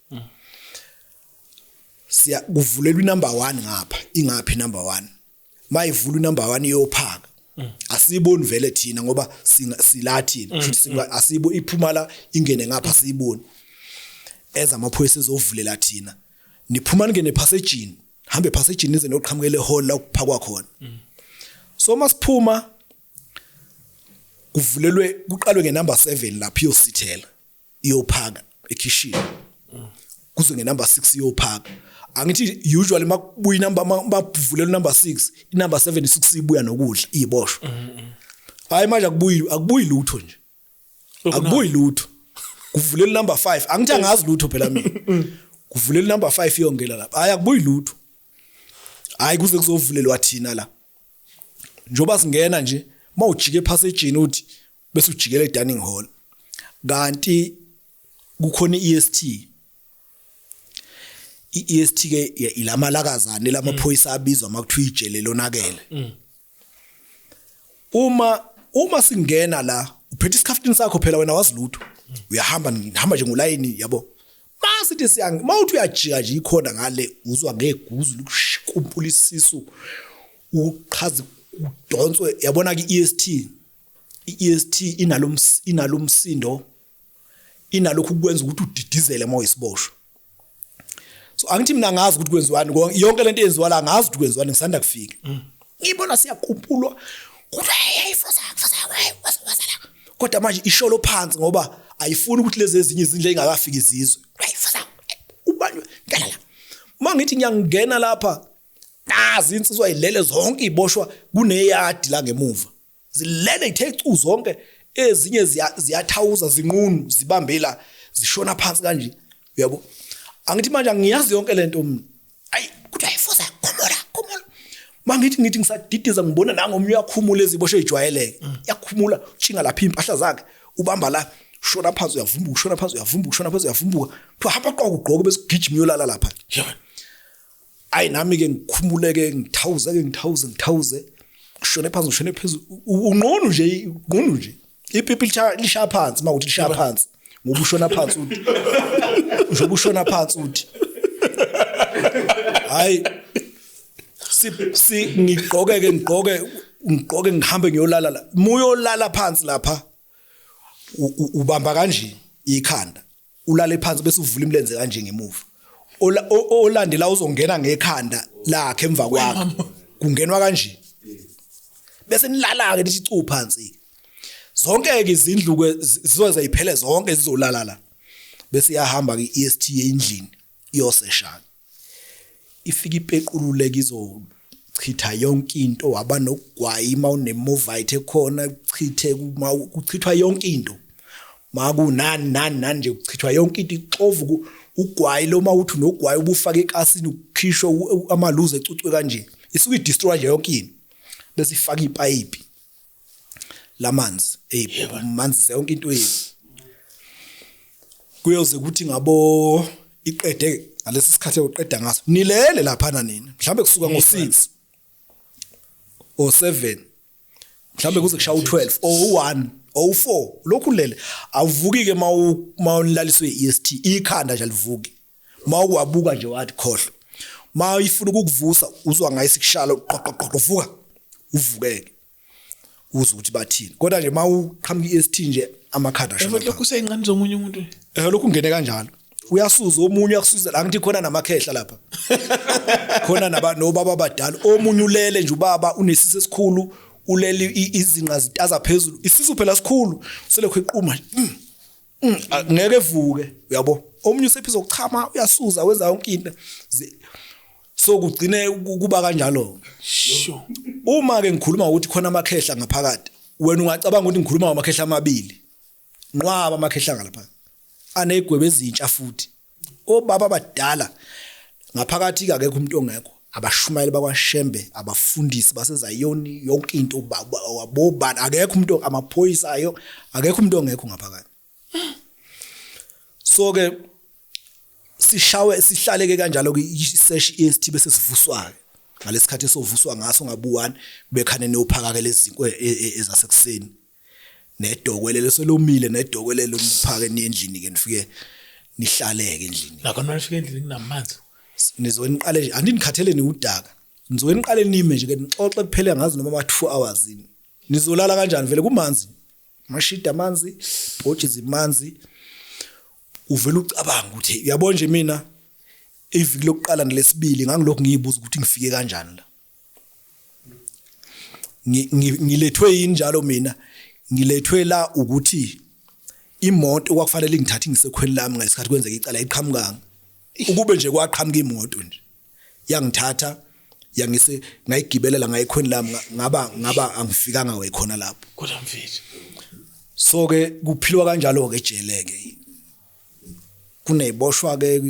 Siya kuvulelwa inumber 1 ngapha, ingaphi number 1? Mayivula inumber 1 iyophaka. Asiboni vele thina ngoba sila thina, futhi asibo iphuma la ingene ngapha siyiboni. Ezamaphoyisa ezovulela thina. Niphuma ningene passage, hambe passage nize noqhamukele hall la kuphakwa khona. So masiphuma kuvulelwe kuqalwe ngenumber 7 lapho iyosithela iyophaka ekhishini, kuze ngenumber 6 iyophaka. Angithi usually makubuya inumber, mabuvulelwa number 6, inumber 7 6 ibuya nokudla iboshwa. Hayi manje akubuyi lutho nje, akubuyi lutho. Kuvulelwa number 5, angithi angazi lutho phela mina. Kuvulelwa number 5 iyongena lapha, hayi akubuyi lutho. Hayi kuze kuzovulelwa thina la. Njoba singena nje mawujike epassage uthi bese ujikela edining hall, kanti kukhona iEST. iEST ke ilamalakazane lamaphoyisa abizwa makuthiwa ijele lonakele. Uma singena la uphethe isikhaftini sakho phela wena wazi lutho, uyahamba ngihamba nje ngolayini yabo. Masithi siyang mawuthi uyajika nje ikhona ngale uzwa ngeguzu likushikumpula isisu uqhaza udonswe yabona ke iEST. iEST inalomsindo, inalokhu kwenza ukuthi udidizele mawuyisiboshwa. So angithi mina ngazi ukuthi kwenziwani yonke lento eyenziwa la, ngazi ukuthi kwenziwani ngisanda kufika. Ngibona siyaqumpulwa kuthi hey fosa fosa wasa la, kodwa manje isholo phansi ngoba ayifuni ukuthi lezi ezinye izindlu ezingakafiki izizwe. Hey fosa ubani ngala la. Mangithi ngiyangena lapha nazi insizwa ilele zonke iboshwa kuneyadi la ngemuva. Zilele ithe cu zonke, ezinye ziyathawuza zinqunu zibambela zishona phansi kanje uyabo. Angithi manje angiyazi yonke lento mina. Ayi kuthi ayifosa khumula khumula. Mangithi ngithi ngisadidiza ngibona nangomunye uyakhumula eziboshwe ejwayeleke. Yakhumula ushinga lapha impahla zakhe ubamba la shona phansi uyavumbuka ushona phansi uyavumbuka ushona phansi uyavumbuka. Kuthiwa hamba qoqa ugqoke bese ugijima uyolala lapha. Ayi nami ke ngikhumuleke ngithawuze ke ngithawuze ngithawuze ushone phansi ushone phezulu unqunu nje unqunu nje ipipi lishaya phansi mawuthi lishaya phansi ngoba ushona phansi uthi njengoba ushona phansi uthi hayi si ngigqoke ke ngigqoke ngihambe ngiyolala la. Muyolala phansi lapha ubamba kanje ikhanda ulale phansi bese uvula imilenze kanje ngemuva. Olandela uzongena ngekhanda lakhe emva kwakhe kungenwa kanje bese nilala ke nithi cu phansi. Zonke ke izindlu ke zizoze ziphele zonke zizolala la bese iyahamba ke iEST endlini iyoseshana. Ifika ipequluleke izochitha yonke into, waba nokugwayima unemovite ekhona uchithe kuchithwa yonke into. Makunani nani nani nje kuchithwa yonke into ixovu ugwayi lo mawuthi nogwayi ubufaka ekasini ukhishwe amaluze ecucwe kanje isuke idestroy nje yonke into. Bese ifaka ipayipi lamanzi manzi yonke into yenu. Kuyoze kuthi ngabo iqede ngalesi sikhathi oqeda ngaso nilele lapha nina mhlambe kusuka ngo6 or 7 mhlambe kuze kushaya u12 or u1 or u4 lokhu lele awuvuki ke mawulaliswe iEST ikhanda nje alivuki. Mawuwabuka nje wathi khohlwa. Mawuyifuna ukukuvusa uzwa ngayo isikushala qoqoqo uvuka uvukeke uzwe ukuthi bathini. Kodwa nje mawuqhamuka iEST nje amakhanda ashona. Lokhu useyinqane zomunye umuntu. Lokhu ungene kanjalo. Uyasuza omunye uyakusuzela angithi khona namakhehla lapha. Khona nobaba abadala omunye ulele nje ubaba unesisu esikhulu ulele izinqa zitaza phezulu isisu phela sikhulu selokhu eqhuma ngeke evuke uyabo. Omunye usephiza ukuchama uyasuza wenza yonke into. So kugcine kuba kanjalo. Uma ke ngikhuluma ukuthi khona amakhehla ngaphakathi wena ungacabanga ukuthi ngikhuluma ngamakhehla amabili. Nqwaba amakhehla ngalapha anegwebe ezintsha futhi obaba abadala ngaphakathi ke akekho umuntu ongekho. Abashumayeli bakwaShembe, abafundisi baseZayoni, yonke into wabobani akekho umuntu, amaphoyisa ayo akekho umuntu ongekho ngaphakathi. So ke sishawe sihlaleke kanjalo ke isesh EST bese sivuswa ke. Ngalesikhathi esovuswa ngaso ngabu-1 kube khane niyophaka ke lezi zinkwe ezasekuseni nedokwe lelo selomile, nedokwe lelo niphake niye endlini ke, nifike nihlaleke endlini. Nakhona nifike endlini kunamanzi? Nizoke niqale nje, andinikhathele niwudaka, nizoke niqale nime nje ke nixoxe kuphele ngazi noma ama-2 hours. Nizolala kanjani vele kumanzi, mashida amanzi, bhoji zimanzi. Uvela ucabanga ukuthi uyabona nje, mina iviki lokuqala nelesibili ngangilokhu ngiyibuza ukuthi ngifike kanjani la, ngilethwe yini njalo. Mina ngilethwe la ukuthi imoto kwakufanele ngithathe ngisekhweni lami ngesikhathi kwenzeka icala iqhamukanga. Ukube nje kwaqhamuka imoto nje yangithatha yangise ngayigibelela ngayikhweni lami, ngaba angifikanga wayikhona lapho. Kodwa mfethu. So ke kuphilwa kanjalo ke ejele ke, kuneziboshwa ke,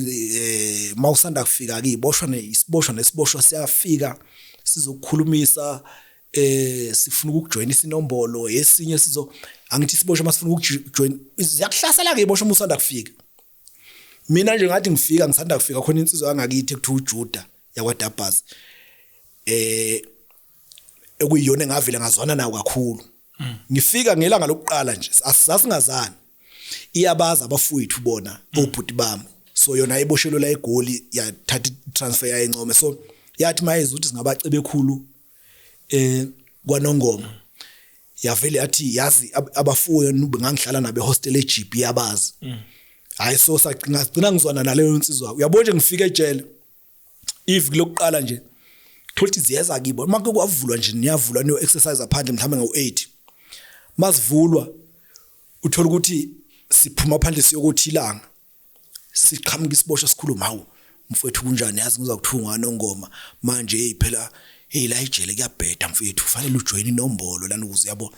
mawusanda kufika ke iboshwa isiboshwa nesiboshwa siyafika sizokukhulumisa, sifuna ukukujoyinisa inombolo esinye sizo. Angithi isiboshwa masifuna ukukujoin ziyakuhlasela ke iboshwa uma usanda kufika. Mina nje ngathi ngifika, ngisanda kufika, khona insizwa yangakithi ekuthiwa uJuda yakwaDabas, ekuyiyona engavele ngazwana nawo kakhulu. Ngifika ngelanga lokuqala nje sasingazani, iyabaza abafowethu bona obhuti bami. So yona ayiboshelwe la eGoli, yathatha i-transfer yayincome. So yathi mayeza ukuthi singabacebe ekhulu kwaNongoma, yavele yathi yazi abafowenu bengangihlala nabo ehostel eJP, yabazi. Hayi, so sagcina gcina ngizwana naleyo nsizwa. Uyabona nje, ngifika ejele iviki lokuqala nje, thola ukuthi ziyeza kibo make kwavulwa nje, niyavulwa niyo exercise phandle mhlawumbe ngo8. Masivulwa uthola ukuthi siphuma phandle siyokuthi ilanga, siqhamuka isiboshwa sikhuluma, "Hawu mfowethu, kunjani? Yazi ngiza kuthunga Nongoma manje. Hey phela, hey la ejele kuyabheda mfethu, fanele ujoin inombolo lana ukuze yabo."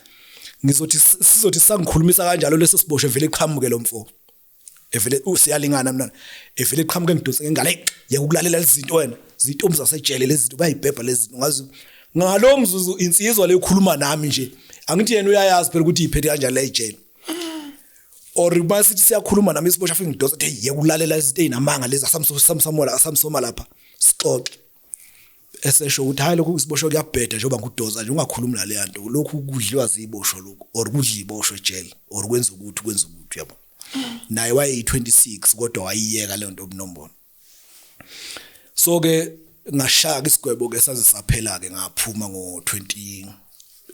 Ngizothi sizothi sangikhulumisa kanjalo leso siboshwe, vele eqhamuke lo mfo evele usiyalingana mina, evele eqhamuke ngidonse ngengalo, "Hey, yeka ukulalela lezi zinto wena, zintombi zasejele lezi zinto, bayibhebha lezi zinto." Ngazi ngalo mzuzu insizwa lekhuluma nami nje, angithi yena uyayazi phela ukuthi iphethe kanjani la ejele. Or masithi siyakhuluma nami isiboshwa, afike ngidonsa, hey, yeka ukulalela izinto ezinamanga lezi, asamsomola asamsoma lapha sixoxe. Esesho ukuthi hayi, lokhu isiboshwa kuyabheda njengoba ngudoza nje, ungakhulumi naleya nto, lokhu kudliwa ziboshwa lokhu, or kudla iboshwa ejele, or kwenza ukuthi uyabo. Naye wayeyi-26 kodwa wayiyeka leyo nto bunombolo. So ke ngashaka isigwebo ke saze saphela ke, ngaphuma ngo-20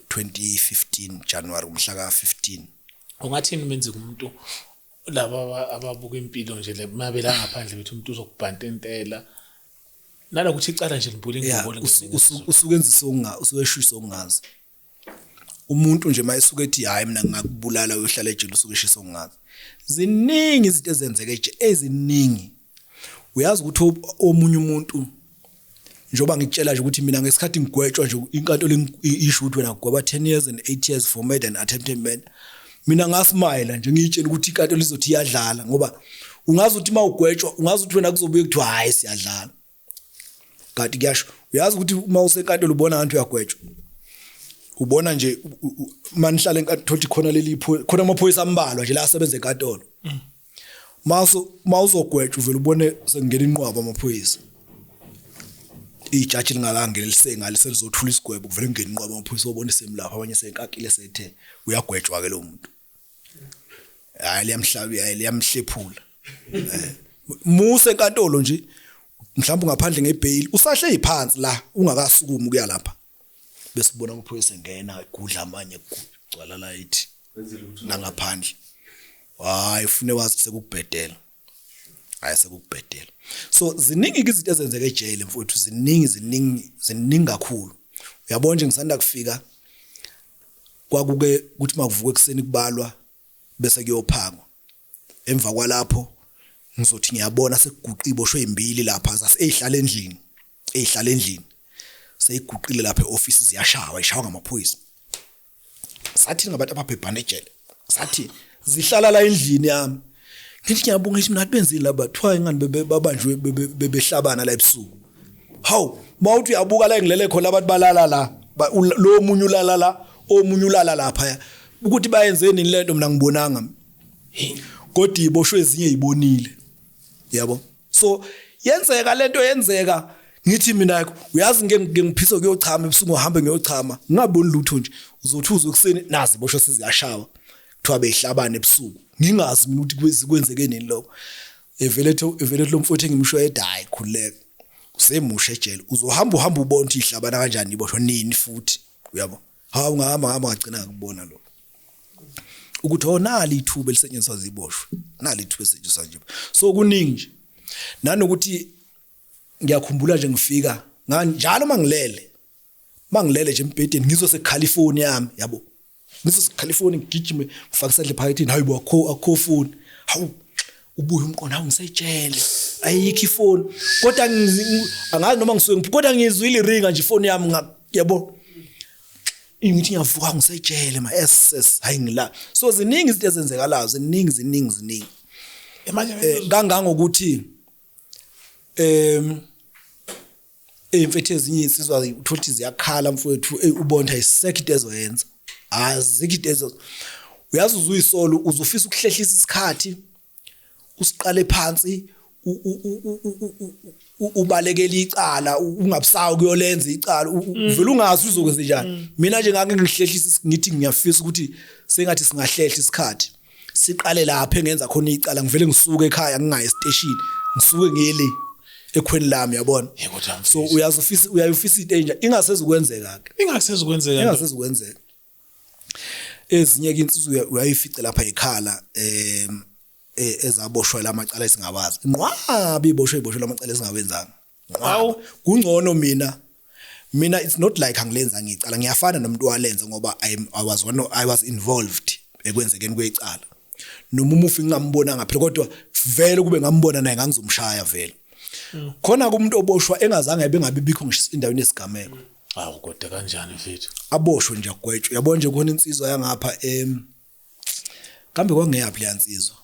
2015 January, umhla ka-15. Ungathini menzeka umuntu laba ababuka impilo nje le mabela ngaphandle bethi umuntu uzokubhanta intela nalokuthi icala nje libula ingubo? Usukenzisa okunga usuke okungazi umuntu nje mayesuke ethi hayi, mina ngingakubulala, uyohlala ejele, usuke eshisa okungazi. Ziningi izinto ezenzeka ejele, eziningi. Uyazi ukuthi omunye umuntu, njengoba ngikutshela nje ukuthi mina ngesikhathi ngigwetshwa nje, inkantolo isho ukuthi wena kugweba 10 years and 8 years for murder and attempted murder, mina ngasmayela nje ngiyitshela ukuthi inkantolo izothi iyadlala, ngoba ungazi ukuthi uma ugwetshwa ungazi ukuthi wena kuzobuye kuthiwa hayi, siyadlala, kanti kuyasho. Uyazi ukuthi uma usenkantolo ubona ngathi uyagwetshwa, ubona nje manihlala enkantolo thothi khona leli khona amaphoyisa ambalwa nje la asebenza enkantolo. Maso mawuzogwetshwa uvela ubone sekungena inqwaba amaphoyisa, ijaji lingakangeni lisengale selizothula isigwebo, kuvele kungena inqwaba amaphoyisa, obona semlapha abanye senkakile, sethe uyagwetshwa ke lo muntu. Hayi, liyamhlaba, hayi, liyamhlephula. Musa enkantolo nje, mhlawumbe ngaphandle ngebail, usahle phansi la ungakasukumi ukuya lapha, bese ubona amaphoyisa engena egudla amanye, kugcwala la ithi nangaphandle. Hayi, ufune wazi sekukubhedela, hayi, sekukubhedela. So ziningi izinto ezenzeka ejele mfowethu, ziningi, ziningi, ziningi kakhulu. Uyabona nje ngisanda kufika, kwakuke kuthi makuvuka ekuseni kubalwa bese kuyophangwa. Emva kwalapho ngizothi ngiyabona sekuguqa iboshwe ezimbili lapha ezihlala endlini, ezihlala endlini, seyiguqile lapha eoffice, ziyashawa, ishawa ngamaphoyisa. Sathi ngabantu ababhebhana ejele, sathi zihlala la endlini yami. Ngithi ngiyabonga, ngithi mina benzini laba, thiwa ingani babanjwe bebehlabana la ebusuku. Hawu, mawuthi uyabuka la engilele khona, abantu balala la, lo munye ulala la, omunye ulala lapha, ukuthi bayenzeni lento mina ngibonanga, kodwa iboshwe ezinye izibonile, yabo. So yenzeka lento, yenzeka. Ngithi mina uyazi ngeke ngiphise kuyochama ebusuku, ngihambe ngiyochama ngingaboni lutho nje. Uzothi uzwe kuseni nazi boshwa seziyashawa, kuthiwa beyihlabana ebusuku, ngingazi mina ukuthi kwenzeke nini lokho. Evele lo mfowethu engimsho ethi hayi khululeka, usemusha ejele, uzohamba uhamba ubone ukuthi ihlabana kanjani iboshwa nini futhi, uyabo. Hawu, ngahamba ngahamba ngagcina ngakubona lokho ukuthi oh nali ithuba elisetshenziswa ziboshwe, nali ithuba elisetshenziswa nje. So kuningi nje, nanokuthi ngiyakhumbula nje ngifika njalo mangilele nje embhedeni ngizwe sekukhala ifoni yami, yabo, ngizwe sekukhala ifoni, ngigijime ngifake isandla ephaketheni, hayi bo, akho phone. Hawu, ubuye umqondo, hawu ngisejele ayikho ifoni, kodwa angazi noma ngisuke, kodwa ngizwile iringa nje ifoni yami, yabo, ngithi ngiyavuka ngisejele ma ss, hayi ngila. So ziningi izinto ezenzekalayo, ziningi ziningi ziningi. Manje Kangangokuthi eyimfethu ezinye insizwa uthola ukuthi ziyakhala mfowethu, ubona ayisekho into ezoyenza, azikho into ezo uyazi uzuyisolo, uzufisa ukuhlehlisa isikhathi, usiqale phansi, ubalekela icala, ungabusawa kuyolenza icala, uvela ungazi uzokwenza njani. Mina nje ngake ngihlehlisa, ngithi ngiyafisa ukuthi sengathi singahlehla isikhathi, siqale lapha engenza khona icala, ngivele ngisuke ekhaya, ngingayi esiteshini, ngisuke ngiyele ekhweni lami, yabona. Yebo, So uyazufisa, uyayufisa into enja ingasezukwenzeka ke. Ingasezukwenzeka. Ingasezukwenzeka. Ezinye ke insizwa uyayifica lapha ekhala ezaboshwa lamacala esingawazi, inqwabi iboshwe lamacala esingawenzanga. Hawu. Kungcono mina it's not like angilenza ngicala, ngiyafana nomuntu walenza ngoba I was involved ekwenzekeni kwecala, noma umufi ngingambona ngaphela, kodwa vele kube ngambona naye ngangizomshaya vele. Khona kumuntu oboshwa engazange bengabe bikho ngisho endaweni yesigameko. Hawu, kodwa kanjani mfethu? Aboshwe nje, agwetshwe, uyabona nje khona insizwa yangapha kambe kwangeyaphi leya nsizwa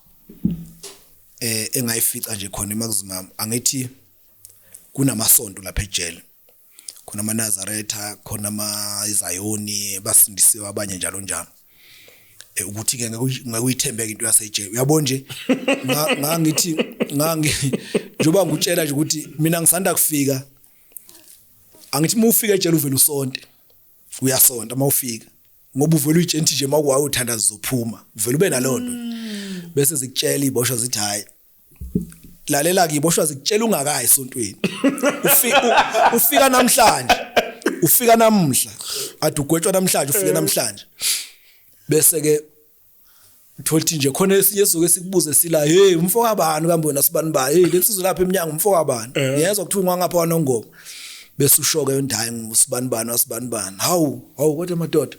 engayifica nje khona eMaximum. Angithi kunamasonto lapha ejele, khona amaNazaretha, khona ama-Zayoni, basindisiwe abanye njalo njalo. Ukuthi ke ngeke uyithembeke into yasejele, uyabona nje. Ngangithi ngangi njengoba ngikutshela nje ukuthi mina ngisanda kufika, angithi uma ufika ejele uvela usonte, uyasonta uma ufika ngoba uvela uyitshela nje makuwayo uthandaza uzophuma, uvela ube nalonto, bese zikutshela iboshwa zithi hayi lalela ke, iboshwa zikutshela ungakayi esontweni, ufika namhlanje, ufika namuhla, ade ugwetshwa namhlanje, ufike namhlanje, bese ke uthola nje khona esinye esizoke sikubuze sila, hey umfo kabani kambe wena sibani ba, hey lensizwe lapha eminyango umfo kabani, ngiyezwa kuthiwa ungangapha kwaNongoma, bese ushoke yondayi ngusibani bani wasibani bani. Hawu hawu, kodwa madoda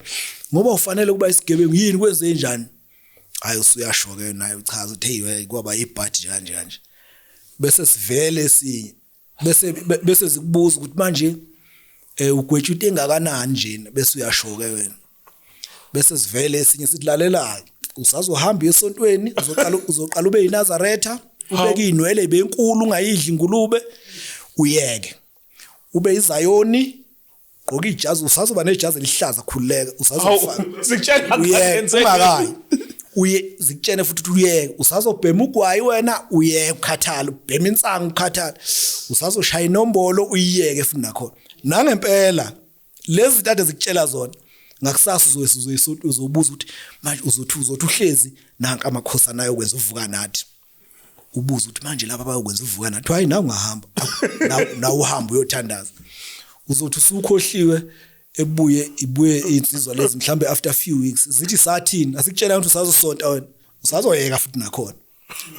ngoba ufanele kuba isigebengu yini, kwenze njani? Hayi, usuyasho ke naye, uchaza ukuthi hey kwaba ibhadi nje kanje kanje, bese sivele esinye bese zikubuza ukuthi manje ugwetshwa into engakanani nje, bese uyasho ke wena, bese sivele esinye sithi lalela usazohamba esontweni, uzoqala ube yiNazaretha, ubeke inwele ibenkulu, ungayidli ingulube, uyeke ube iZayoni, gqoka ijazi, usazoba nejazi elihlaza, khululeka, usazofaka Sikutshela. Uyeke ungakayi, uye zikutshene futhi ukuthi uyeke, usazobhema ugwayi wena, uyeke ukukhathala, ubhema insangu ukukhathala, usazoshaya inombolo, uyiyeke futhi nakhona. Nangempela lezi zinto ade zikutshela zona, ngakusasa uzoyisonto, uzobuza ukuthi manje uzothi uhlezi nanka amakhosana ayokwenza uvuka nathi, ubuza ukuthi manje laba bayokwenza uvuka nathi, hayi nawe ungahamba nawe uhamba uyothandaza. Uzothi usukhohliwe, ebuye ibuye insizwa lezi mhlambe after few weeks zithi sathini, asikutshela ukuthi usazosonta wena, usazoyeka futhi nakhona.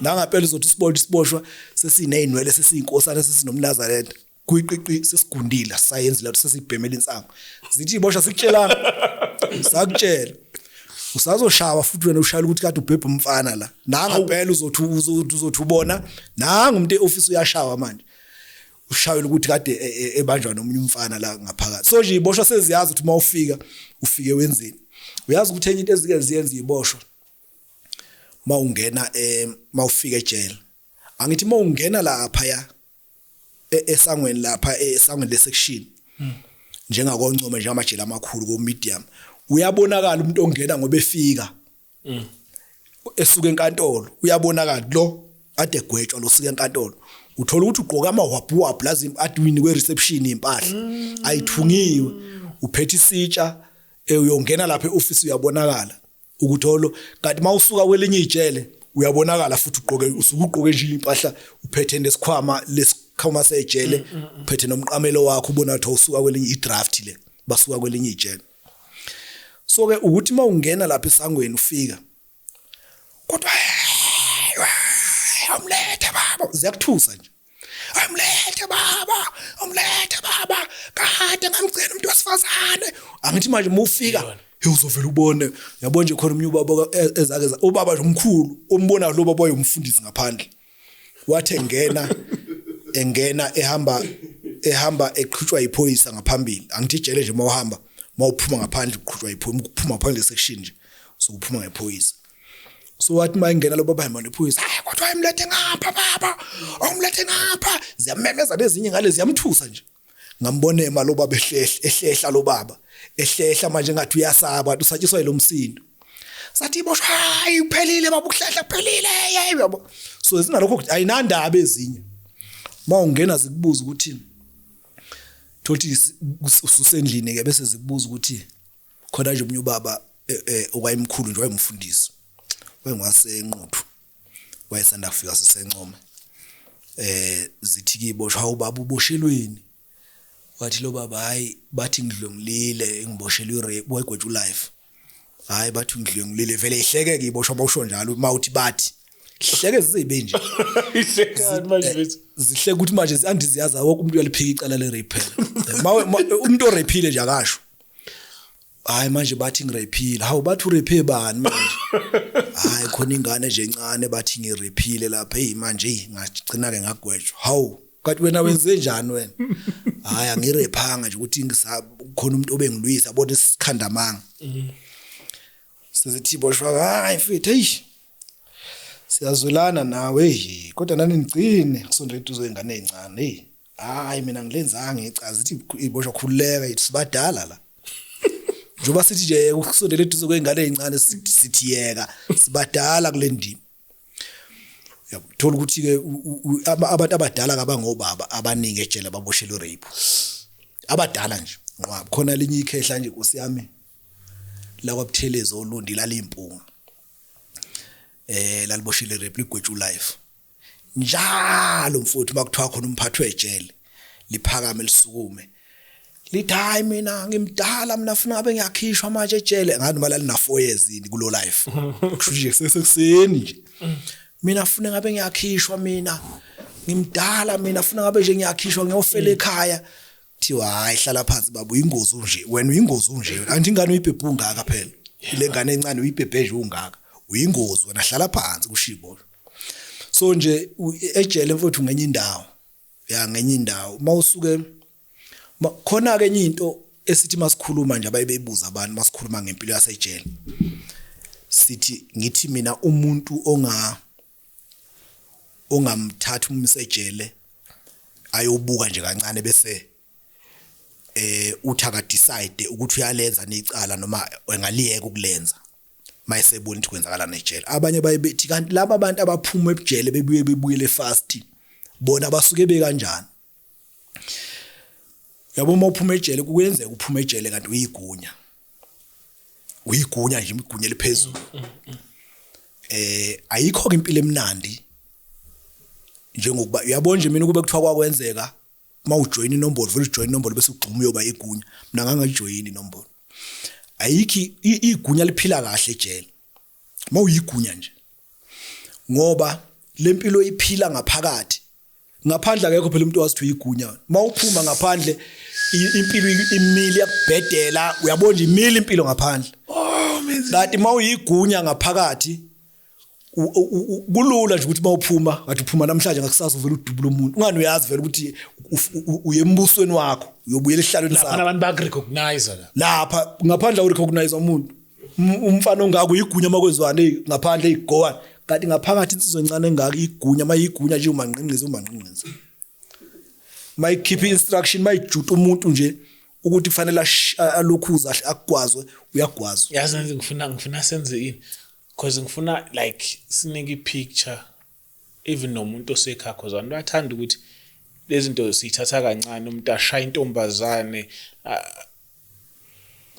Nangempela uzothi usibona isiboshwa sesinezinwele, sesiyinkosana, sesinomNazaretha, kuyiqiqi, sesigundile, sayenzi lapho sesibhemela insango, zithi iboshwa sikutshelana, sakutshela usazoshawa futhi wena, ushayela ukuthi kade ubhebhe umfana la. Nangempela uzothi ubona nanga umuntu eoffice uyashawa manje, ushayela ukuthi kade ebanjwa nomunye umfana la ngaphakathi. So nje iboshwa seziyazi ukuthi mawufika ufike wenzeni. Uyazi ukuthi enye into ezike ziyenza iboshwa mawungena mawufika ejele, angithi mawungena lapha ya esangweni lapha, esangweni lesection njengakoNcome, njengamajele amakhulu ko medium, uyabonakala umuntu ongena ngoba efika esuka enkantolo, uyabonakala lo ade gwetshwa lo suka enkantolo. Uthola ukuthi ugqoka amahwabhuwabhu lazi adwini kwe-reception impahla ayithungiwe, uphethe isitsha, uyongena lapha e-office uyabonakala ukutholo. Kanti mawusuka kwelinye ijele uyabonakala futhi ugqoke, usuke ugqoke nje impahla, uphethe nesikhwama lesikhwama sejele, uphethe nomqamelo wakho, ubona ukuthi usuka kwelinye i-draft le, basuka kwelinye ijele. So ke ukuthi mawungena lapha esangweni ufika, kodwa amlethe baba, ziyakuthusa nje, amlethe baba, amlethe baba, kade ngamgcina umuntu wesifazane. Angithi manje mufika uzovela ubone, yabo nje khona umunye ubaba ezake ubaba nje omkhulu ombona lo baba wayumfundisi ngaphandle, wathi engena ehamba eqhutshwa iphoyisa ngaphambili. Angithi ijele nje mawuhamba mawuphuma ngaphandle uqhutshwa iphoyisa, ukuphuma ngaphandle section nje sokuphuma ngephoyisa. So wathi mayingena lo baba hamba nephoyisa, hayi kodwa ayimlethe ngapha baba, awumlethe ngapha, ziyamemeza lezinye ngale ziyamthusa nje. Ngambona ema lo baba ehlehla lo baba ehlehla manje ngathi uyasaba, usatshiswa yilomsindo. Sathi iboshwa, hayi kuphelile baba, ukuhlehla kuphelile, yabo. So zinalokho ayinandaba ezinye. Mawungena zikubuza ukuthi thothi ususendlini ke, bese zikubuza ukuthi khona nje umunye ubaba okwayimkhulu nje wayemfundisi, wayengasenquthu, wayesanda kufika sisencome, zithi kiboshwa ubaba uboshelweni. Wathi lo baba hayi bathi ngidlwengulile, ngiboshelwe irape, wayegwetshwa life, hayi bathi ngidlwengulile, vele ihleke ke iboshwa bawusho njalo mawuthi bathi hleke zibe nje ihlekani manje bethu, zihleke ukuthi manje andiziyaza wonke umuntu uyaliphika icala le rape phela. Umuntu orapile nje akasho hayi manje bathi ngirapile, hawu bathi urape bani manje, hayi khona ingane nje encane bathi ngirapile lapha, hey manje ngagcina ke ngagwetshwa. Hawu kanti wena wenze njani wena? Hayi angirephanga nje ukuthi ngisakhona umuntu obengilwisa, yabona isikhanda manga. Sizithi boshwa, hayi mfethu, hey siyazwelana nawe, hey kodwa nani nigcine kusondela eduze ingane ezincane, hey hayi mina ngilenzanga icazi. Ithi iboshwa khululeka, ithi sibadala la, njengoba sithi nje ukusondela eduze kwengane ezincane sithi yeka, sibadala kule ndima. Yabo thola ukuthi ke abantu abadala kabangobaba abaningi ejele baboshelwe rape, abadala nje nqwaba. Khona linye ikhehla nje Nkosi yami la kwaButhelezi olundi lalimpunga, laliboshele rape, ligwetshwa life njalo mfowethu. Makuthiwa khona umphathi wejele liphakame lisukume lithi hayi mina ngimdala, mina funa ngabe ngiyakhishwa manje ejele, ngathi noma lalina 4 years yini kulo life, kusho nje sesekuseni nje, mina funa ngabe ngiyakhishwa, mina ngimdala, mina funa ngabe nje ngiyakhishwa ngiyofela ekhaya. Kuthiwa hayi hlala phansi baba, uyingozi unje wena, uyingozi unje, angithi ingane uyibhebhe ungaka phela, le ngane encane uyibhebhe nje ungaka, uyingozi wena, hlala phansi kushibo. So nje ejele mfowethu ngenye indawo ya ngenye indawo mawusuke khona ke enye into esithi masikhuluma nje abayibebuza abantu masikhuluma ngempilo yasejele, sithi ngithi mina umuntu ongamthatha umsejele ayobuka nje kancane bese uthi aka decide ukuthi uyalenza necala noma engaliyeka ukulenza mayesebona ukuthi kwenzakala nejele. Abanye bayebethi kanti laba abantu abaphuma ebujele bebuye bebuyele fast bona basuke bekanjani? Yabo uma uphuma ejele kuyenzeka uphuma ejele kanti uyigunya, uyigunya nje imigunya eliphezulu. Ayikho ke impilo emnandi njengokuba uyabona nje mina kube kuthiwa kwakwenzeka mawujoin inombolo vele ujoin inombolo bese ugxuma uyoba igunya, mina ngangajoin inombolo. Ayikho igunya liphila kahle ejele mawuyigunya nje, ngoba lempilo iphila ngaphakathi, ngaphandle akekho phela umuntu wazithi uyigunya. Mawuphuma ngaphandle impilo imile yakubhedela, uyabona nje imile impilo ngaphandle. Kanti mawuyigunya ngaphakathi kulula nje ukuthi mawuphuma ngathi uphuma namhlanje ngakusasa uvela udubula umuntu, ungani uyazi vele ukuthi uye embusweni wakho, uyobuyela esihlalweni sakho. Lapha abantu bakurecognize la lapha ngaphandle urecognize umuntu, umfana ongaka uyigunya makwezwane ngaphandle igowa, kanti ngaphakathi insizwe encane engaka igunya mayigunya nje umanqinqiza umanqinqiza mayikhipha instruction mayijuta umuntu nje ukuthi kufanele alokhuza akugwazwe uyagwazwa. Yazi ngifuna senze ini because ngifuna like sinike ipicture. Even nomuntu osekhaya, cause abantu bayathanda ukuthi lezi zinto siyithatha kancane, umuntu ashaya intombazane,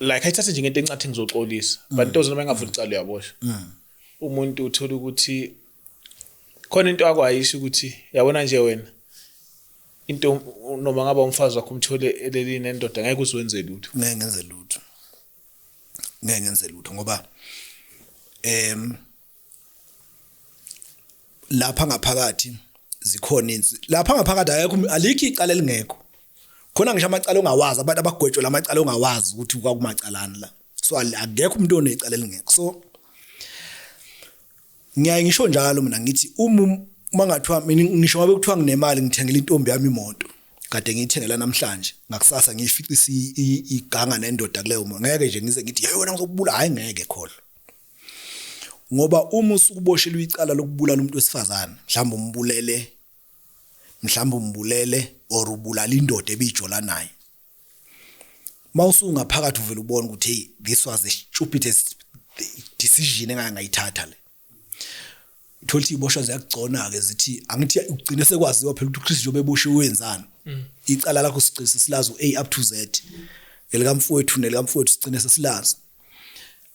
like ayithathe njengento encathi ngizoxolisa, but intombazane uma engavula icala uyaboshwa. Umuntu uthola ukuthi khona into akwayisho ukuthi yabona nje wena into, noma ngaba umfazi wakho umthole eleli nendoda, ngeke uziwenze lutho. Ngeke ngenze lutho, ngeke ngenze lutho, ngoba lapha ngaphakathi zikhona insi lapha ngaphakathi, akekho, alikho icala elingekho khona, ngisho amacala ongawazi, abantu abagwetshwe lamacala ongawazi ukuthi kwakumacalani la. So akekho umuntu onecala elingekho. So ngiyaye ngisho njalo mina, ngithi uma ngathiwa mina, ngisho ngabe kuthiwa nginemali, ngithengela intombi yami imoto, kade ngiyithengela namhlanje, ngakusasa ngiyificisa iganga nendoda kuleyo moto, ngeke nje ngize ngithi, "Hey wena, ngizokubula." Hayi, ngeke, khohlwa, ngoba uma usukuboshelwe icala lokubulala umuntu wesifazane, mhlawumbe umbulele, mhlawumbe umbulele or ubulala indoda ebijola naye, mawusungaphakathi uvela ubona ukuthi, hey, this was the stupidest decision engake ngayithatha le. Uthola ukuthi iboshwa ziyakugcona ke, zithi angithi ugcine sekwaziwa phela ukuthi uChris njengoba eboshiwe wenzani, icala lakho sigcine sesilazi u-A up to Z, elikamfowethu nelikamfowethu sigcine sesilazi.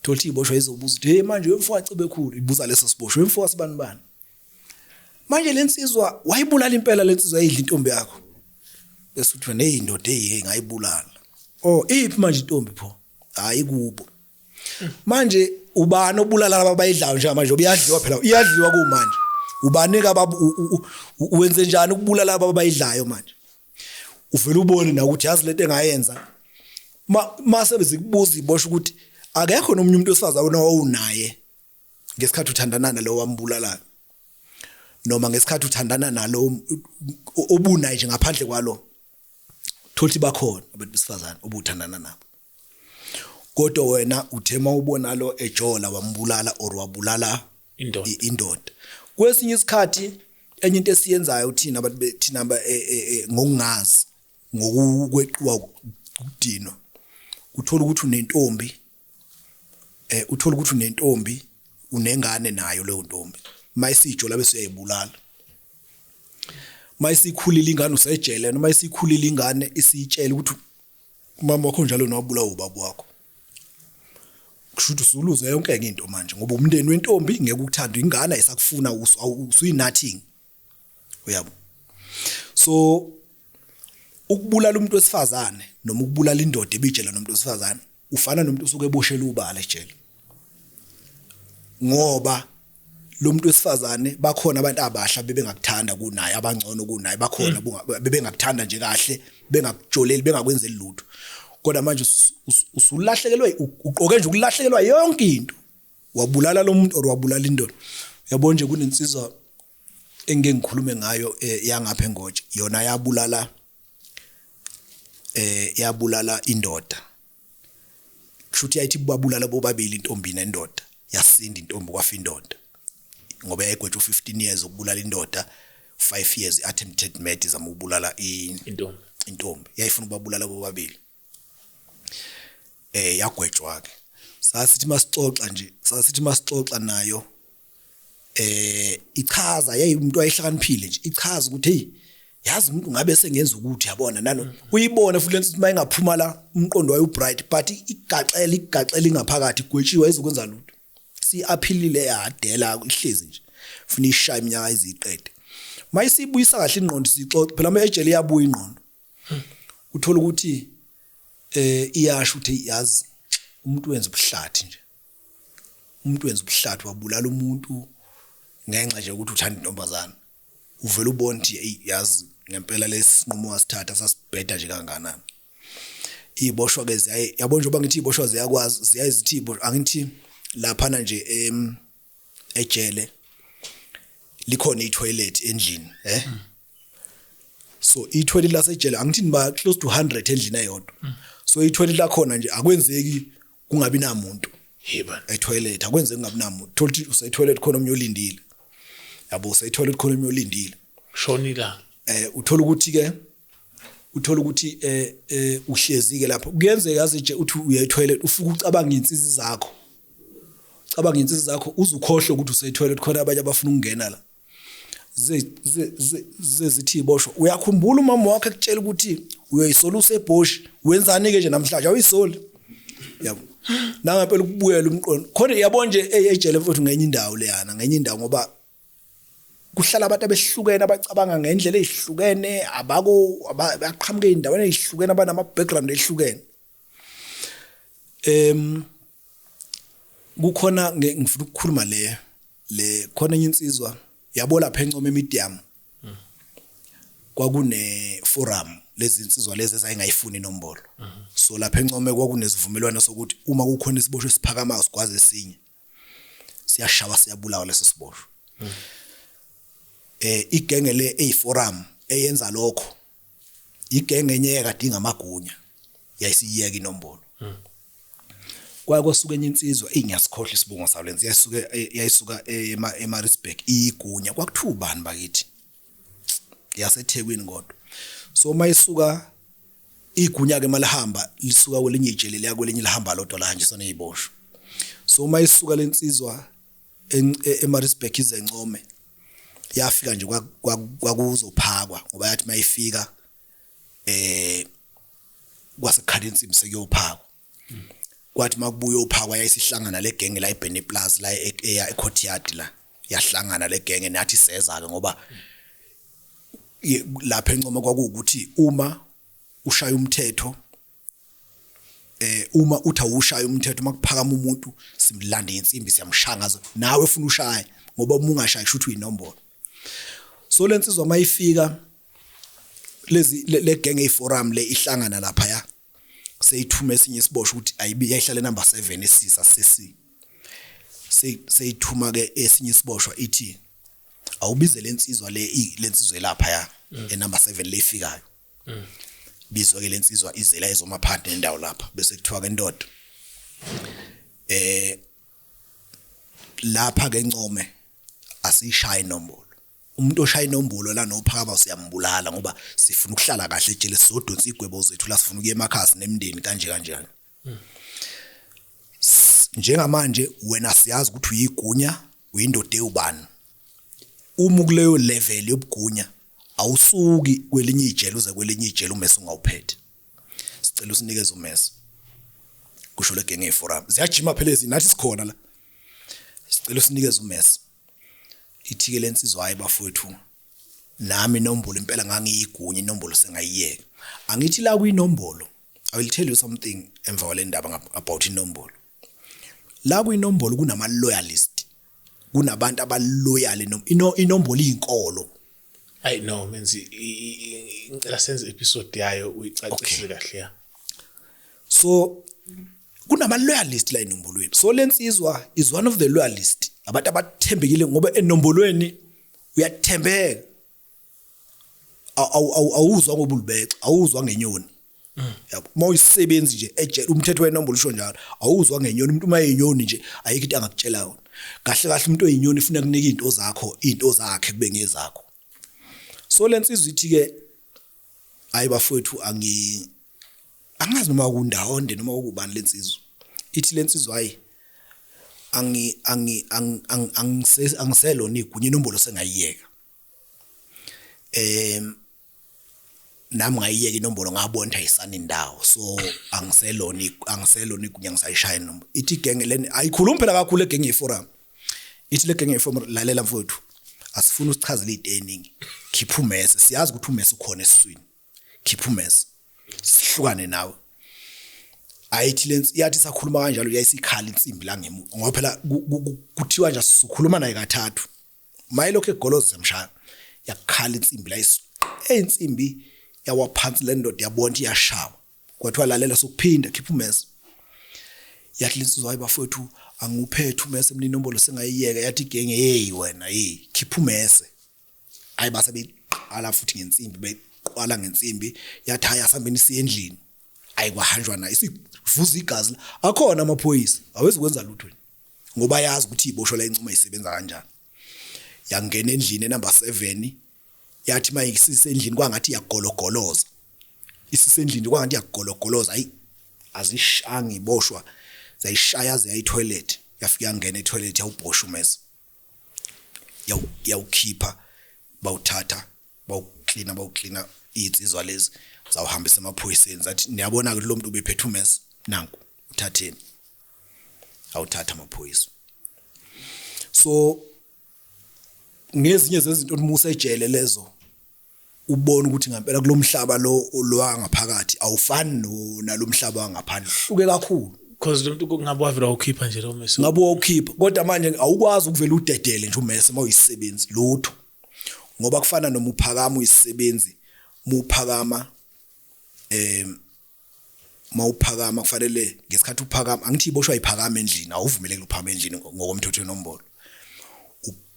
Thola ukuthi iboshwa izobuza ukuthi, "Hey, manje wemfowethu Cebekhulu," ibuza leso siboshwa, "Wemfowethu sibani bani, manje lensizwa wayibulala impela, lensizwa yayidla intombi yakho?" Bese uthi wena, "Hey ndoda, hey, ngayibulala." "Oh, iphi manje intombi pho?" "Hayi, kubo." Manje ubani obulala laba abayidlayo njengamanje? Ubiyadliwa phela, iyadliwa kumanje. Ubani ke wenze njani ukubulala laba abayidlayo manje? Uvela ubone na ukuthi yazi lento engayenza, mase bezikubuza iboshwa ukuthi akekho nomunye umuntu wesifazane wena owunaye ngesikhathi uthandana nalo wambulalayo, noma ngesikhathi uthandana nalo obunaye nje ngaphandle kwalo. Thothi bakhona abantu besifazane obuthandana nabo, kodwa wena uthema ubona lo ejola wambulala or wabulala indoda. Indoda. Kwesinye isikhathi enye into esiyenzayo thina abantu thina ngokungazi, ngokweqiwa ukudinwa, uthola ukuthi unentombi, uthola ukuthi unentombi, unengane nayo leyo ntombi, mayisijola bese uyayibulala. Mayisikhulile ingane, usejele, noma isikhulile ingane, isitshela ukuthi umama wakho njalo nowabulawa ubaba wakho, kusho ukuthi usuluze yonke enye into manje, ngoba umndeni wentombi ngeke ukuthanda, ingane ayisakufuna, usuyi-nothing, uyabo. So ukubulala umuntu wesifazane noma ukubulala indoda ebijela nomuntu wesifazane ufana nomuntu osuke eboshela ubala ejele, ngoba lo muntu wesifazane bakhona abantu abasha bebengakuthanda kunaye, abangcono kunaye bakhona, bebengakuthanda nje kahle, bengakujoleli, bengakwenzeli lutho, kodwa manje usulahlekelwe, uqoke nje ukulahlekelwa yonke into, wabulala lo muntu or wabulala indoda. Uyabona nje, kunensizwa engike ngikhulume ngayo, yangapha eNgotshe, yona yabulala indoda, kushuthi yayithi babulala bobabili, intombi nendoda, yasinda intombi, kwafa indoda, ngoba yayigwetshwa u15 years ukubulala indoda, 5 years attempted murder, zama ukubulala intombi. Intombi, yayifuna ukubabulala bobabili. Yagwetshwa ke. Sasithi masixoxa nje, sasithi masixoxa nayo, ichaza, yayi umuntu wayehlakaniphile nje, ichaza ukuthi, hey, yazi umuntu ngabe sengenza ukuthi, yabona nalo uyibona futhi lento mayingaphuma la, umqondo wayo ubright, but igaxela, igaxela ingaphakathi, igwetshiwe, ayizokwenza lutho. Si aphilile, yadela, ihlezi nje, funa ishaya iminyaka iziqede. Mayisibuyisa kahle ingqondo, sixoxe phela, ama ejele iyabuya ingqondo, uthola ukuthi iyasho ukuthi, yazi umuntu wenza ubuhlathi nje, umuntu wenza ubuhlathi, wabulala umuntu ngenxa nje ukuthi uthanda intombazana. Uvela ubone ukuthi, hey, yazi ngempela lesinqumo wasithatha sasibheda nje kangakanani. Iboshwa ke ziyaye, yabo, njengoba ngithi iboshwa ziyakwazi, ziyaye zithi iboshwa, angithi laphana nje ejele likhona i-toilet endlini, so i-toilet lasejele, angithi niba close to 100 endlini eyodwa, so i-toilet lakhona nje akwenzeki kungabi namuntu. Yebo. E-toilet akwenzeki kungabi namuntu. Thola ukuthi use-toilet khona omnye olindile, yabo, use-toilet khona omnye olindile. Shona ilanga. Uthola ukuthi ke, uthola ukuthi uhlezi ke lapho, kuyenzeka yazi nje uthi uya e-toilet, ufike ucabanga insizi zakho, ucabanga insizi zakho, uzukhohle ukuthi use-toilet khona abanye abafuna ukungena la. Zithi iboshwa, uyakhumbula umama wakhe ekutshela ukuthi uyoyisola usebhoshi, wenzani ke nje namhlanje awuyisoli, yabo? Nangempela ukubuyela umqondo khona, yabo nje, ejele futhi ngenye indawo leyana, ngenye indawo, ngoba kuhlala abantu abehlukene abacabanga ngendlela ezihlukene, abako baqhamuke ey'ndaweni ey'hlukene, abanama background ehlukene. Kukhona ngifuna ukukhuluma le khona enye insizwa, yabo, lapha eNcome Medium kwakune forum lezi insizwa lezi ezayingayifuni inombolo. So lapha eNcome kwakunesivumelwano sokuthi uma kukhona isiboshwe esiphakamayo sigwaze esinye, siyashawa, siyabulawa leso siboshwe. Igenge le eyiforum eyenza lokho, igenge enye kade ingamagunya, yayisiyeka inombolo. Kwake kwasuka enye insizwa, ingiyasikhohlwa isibongo sayo lenzi, yayisuka eMaritzburg, igunya, kwakuthiwa ubani bakithi, yaseThekwini kodwa. So mayisuka igunya ke, malihamba lisuka kwelinye ijele liya kwelinye, lihamba lodwa, lahanjiswa neziboshwa. So mayisuka lensizwa eMaritzburg ize eNcome, yafika nje kwakuzophakwa, ngoba yathi mayifika kwasekhala insimbi sekuyophakwa. Kwathi makubuya uphakwa, yayisihlangana le genge la eBenny Plaza la eya eCourtyard la, yahlangana le genge nathi seza ke, ngoba lapha eNcome kwakuwukuthi uma ushaya umthetho, uma uthi awushaya umthetho, makuphakama umuntu simlanda insimbi, siyamshaya ngazo, nawe ufuna ushaye, ngoba uma ungashayi kusho ukuthi uyinombolo. So lensizwa mayifika, lezi le genge eyiforum le ihlangana lapha, ya seyithume esinye isiboshwa ukuthi ayibi yayihlala number 7 esisa sesi, seyithuma ke esinye isiboshwa, ithi awubize lensizwa le, lensizwa elapha ya enumber 7 le ifikayo. Bizwe ke lensizwa, izela ezomaphansi nendawo lapha, bese kuthiwa ke, ndoda, lapha ke Ncome asiyishaye inombolo, umuntu oshaya inombolo la nophakama siyambulala, ngoba sifuna ukuhlala kahle ejele, sizodonsa igwebo zethu la, sifuna ukuya emakhaya sinemndeni, kanje kanje. Njengamanje wena siyazi ukuthi uyigunya, uyindoda ewubani, uma kuleyo level yobugunya awusuki kwelinye ijele uze kwelinye ijele umese ungawuphethe. Sicela usinikeze umese, kusho le genge eforum. Ziyajima phela ezi, nathi sikhona la, sicela usinikeze umese. Ithi-ke lensizwa, hayi bafowethu, nami inombolo impela ngangiyigunya, inombolo sengayiyeka. Angithi la kuyinombolo, I will tell you something emva kwale ndaba about inombolo. La kuyinombolo kunama loyalist, kunabantu abaloyal, inombolo iyinkolo. Ayi no, menzi ngicela senze episode yayo, uyicacise kahle, ya. So kunama loyalist la enombolweni. So lensizwa is one of the loyalist, abantu abathembekile, ngoba enombolweni uyathembeka, awuzwa ngobulubexe, awuzwa ngenyoni, yabo. Uma uyisebenzi nje ejele, umthetho wenombolo usho njalo, awuzwa ngenyoni. Umuntu uma eyinyoni nje, ayikho into angakutshela yona kahle kahle. Umuntu oyinyoni ufuna kunika izinto zakho, izinto zakhe kube ngezakho. So lensizwa ithi ke, hayi bafowethu, angazi noma kundawonde noma ukubani. Lensizwa ithi, lensizwa, hayi, angi angi angiselona igunya, inombolo sengayiyeka. Nami ngayiyeka inombolo, ngabona ukuthi ayisani indawo, so angiselona igunya, ngisayishaya inombolo. Ithi igenge leni, ayikhulumi phela kakhulu egenge yeforum, ithi le genge yeforum, lalela mfowethu, asifuni usichazele izinto eziningi, khipha umese, siyazi ukuthi umese ukhona esiswini, khipha umese sihlukane nawe. Ayithi lensi, yathi sakhuluma kanjalo, yayisikhala insimbi la ngemuva, ngoba phela kuthiwa nje sikhuluma naye kathathu, mayelokhu egoloza semshaya, yakhala insimbi la, insimbi yawa phansi. Le ndoda yabona ukuthi iyashawa. Kwathiwa, lalela, sokuphinda, khipha umese. Yathi lensizwa, hayi bafowethu, anguphethe umese mina, inombolo sengayiyeka. Yathi igenge, hey wena, hey, khipha umese. Hayi, base beqala futhi ngensimbi, beqala ngensimbi. Yathi, hayi, asihambeni siye endlini. Hayi, kwahanjwa naye, isivuza igazi la. Akhona amaphoyisa, awezukwenza lutho ngoba yazi ukuthi iboshwa la eNcome isebenza kanjani. Yangena endlini enumber 7. Yathi mayisisendlini kwangathi iyagologoloza, isisendlini kwangathi iyagologoloza. Hayi, azishanga iboshwa, zayishaya ziya etoilet, yafika yangena etoilet, yawubhosha umese, yawukhipha. Bawuthatha, bawuklina iy'nsizwa lezi, zawuhambisa emaphoyiseni, zathi niyabona-ke lo muntu ubephethe umese, nanku uthatheni. Awuthatha amaphoyisa. So ngezinye zezinto umusa ejele lezo, ubona ukuthi ngempela kulomhlaba lo wangaphakathi awufani nalomhlaba wangaphandle, hluke kakhulu. Because lo muntu kungabe wavela ukhipha nje lo mese. Ngabe wawukhipha, kodwa manje awukwazi ukuvela udedele nje umese mawuyisisebenzi lutho, ngoba kufana noma uphakama uyisisebenzi, muphakama mawuphakama kufanele ngesikhathi uphakama, angithi iboshwa iphakama endlini, awuvumeleki uphakame endlini ngokomthetho wenombolo.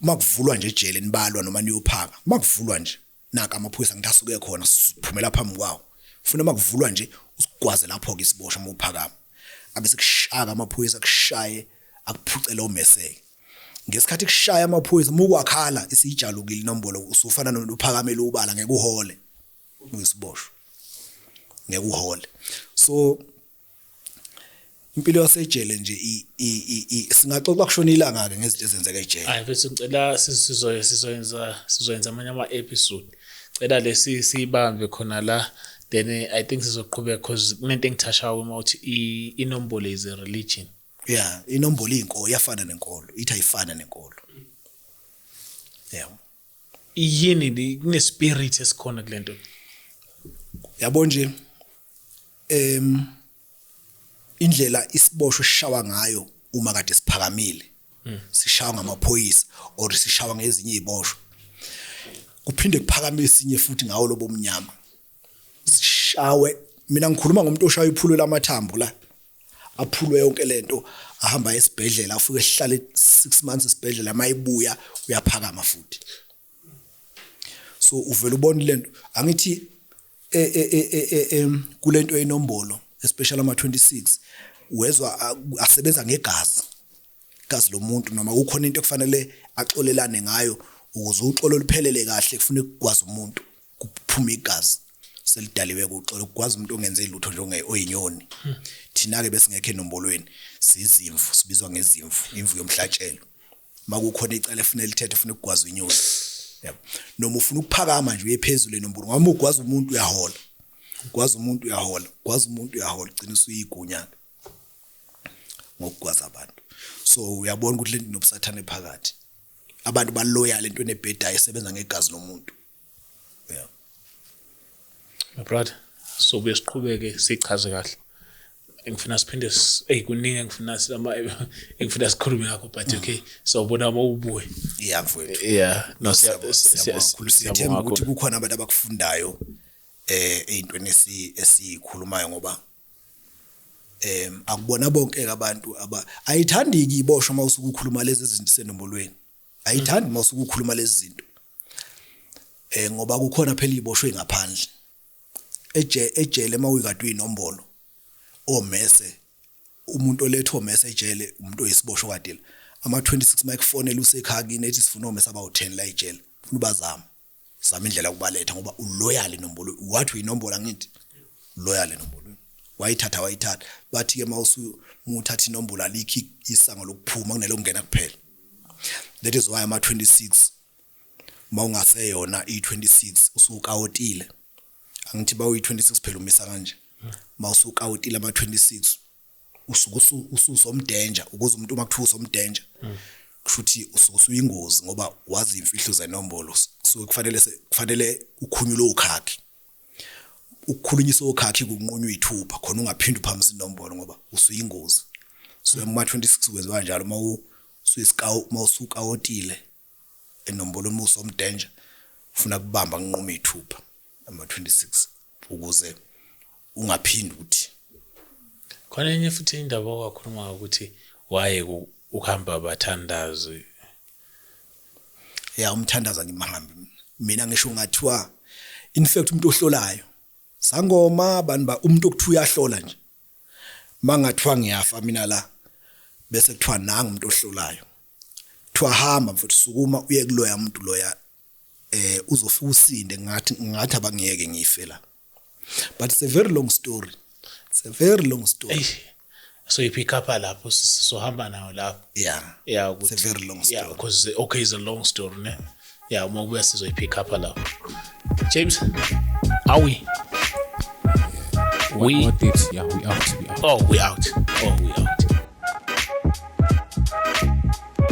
Makuvulwa nje ejele nibalwa noma niyophaka, makuvulwa nje naka amaphoyisa ngithi asuke khona, siphumela phambi kwawo, ufuna makuvulwa nje usigwaze lapho ke isiboshwa mawuphakama, abe sekushaka amaphoyisa kushaye akuphuce lo meseke. Ngesikhathi kushaya amaphoyisa mukwakhala isijalukile inombolo, usufana nophakamela ubala, ngeke uhole uyisiboshwa, ngeke uhole. So impilo yasejele nje singaxoxa kushona ilanga ke ngezinto ezenzeka ejele. Hayi bese ngicela sizoyenza amanye ama episode, cela lesi sibambe khona la, then I think sizoqhubeka because kunento engithashayo uma uthi inombolo is a religion. Yeah, inombolo inkolo iyafana nenkolo, ithi ayifana nenkolo. Yeah. Yini kune spirit esikhona kulento? Yabo nje indlela isiboshwe sishawa ngayo uma kade siphakamile, sishawa ngamaphoyisa or sishawa ngezinye iziboshwa, kuphinde kuphakame esinye futhi ngawo lobo mnyama sishawe. Mina ngikhuluma ngomuntu oshaya iphulo lamathambo la, aphulwe yonke lento, ahamba esibhedlela, afike ehlale 6 months esibhedlela, mayibuya uyaphakama futhi. So uvela ubona lento, angithi kulento enombolo especially ama 26 wezwa asebenza ngegazi, igazi lomuntu, noma kukhona into ekufanele axolelane ngayo ukuze uxolo luphelele kahle, kufanele kugwaze umuntu kuphume igazi selidaliwe kuxolo, kugwaza umuntu ongenze lutho nje oyinyoni. Thina ke besingekho enombolweni, sizimvu, sibizwa ngezimvu, imvu yomhlatshelo. Makukhona icala efanele lithethe, ufuna ukugwaza inyoni, yabo, noma ufuna ukuphakama nje uye phezulu enombolo, ngoba ugwaza umuntu uyahola, ugwaza umuntu uyahola, ugwaza umuntu uyahola, ugcina usuyigunya ngokugwaza abantu. So uyabona ukuthi lento inobusathane phakathi, abantu baloyal entweni ebhedayo esebenza ngegazi lomuntu. Yeah. My brother, so buye siqhubeke sichaze kahle. Ngifuna siphinde kuningi engifuna engifuna sikhulume ngakho, but okay, sawubona uma ubuye. Yeah mfowethu. Yeah, no, siyabonga ukuthi kukhona abantu abakufundayo ey'ntweni esikhulumayo, ngoba akubona bonke abantu ayithandi iboshwa uma usuke ukhuluma lezi zinto senombolweni, ayithandi uma usuke ukhuluma lezi zinto ngoba kukhona phela iboshwe ngaphandle ejele mawuyikade uyinombolo omese, umuntu oletha omese ejele umuntu oyisiboshwa kade ama 26 microphone usekhaya kini ethi sifuna omese abawu 10 la ejele, ufuna ubazama zama indlela yokubaletha ngoba uloyal inombolo, wathi uyinombolo angithi loyal enombolo, wayithatha bathi ke mawusuthatha inombolo alikho isango lokuphuma kunelokungena kuphela. That is why ama 26 mawungaseyona i26 usukawotile, angithi bawu 26 phela umisa kanje, mawusukawotile ama 26 usuke ususomdanger, ukuze umuntu uma kuthiwa usomdanger kushuthi usuke usuyingozi ngoba wazi imfihlo zenombolo, kusuke kufanele ukhunyulwe ukhakhi, ukukhulunyiswa ukhakhi kunqunywa ithupha khona ungaphindi uphakamisa inombolo ngoba usuyingozi. So uma 26 kwenziwa kanjalo, uma usukawotile enombolweni usomdanger ufuna kubamba kunquma ithupha ama 26 ukuze ungaphindi ukuthi khona enye futhi indaba owakhuluma ukuthi waye ukuhamba abathandazi. Ya umthandaza ngimahambi mina, ngisho ngathiwa in fact umuntu ohlolayo sangoma abantu ba umuntu okuthiwa uyahlola nje, mangathiwa ngiyafa mina la bese kuthiwa nanga umuntu ohlolayo, kuthiwa hamba mfethu sukuma uye kuloya umuntu loya uzofika usinde, ngathi abangiyeke ngife la. But it's a very long story, it's a very long story. So you pick up lapho sohamba nawo lapho. Yeah. Yeah, it's a very long story. Yeah, because okay, it's a long story ne. Yeah, uma kubuya sizoyi-pick up lapho. James, are we? One We more date. Yeah, we out. We out. Oh, we out.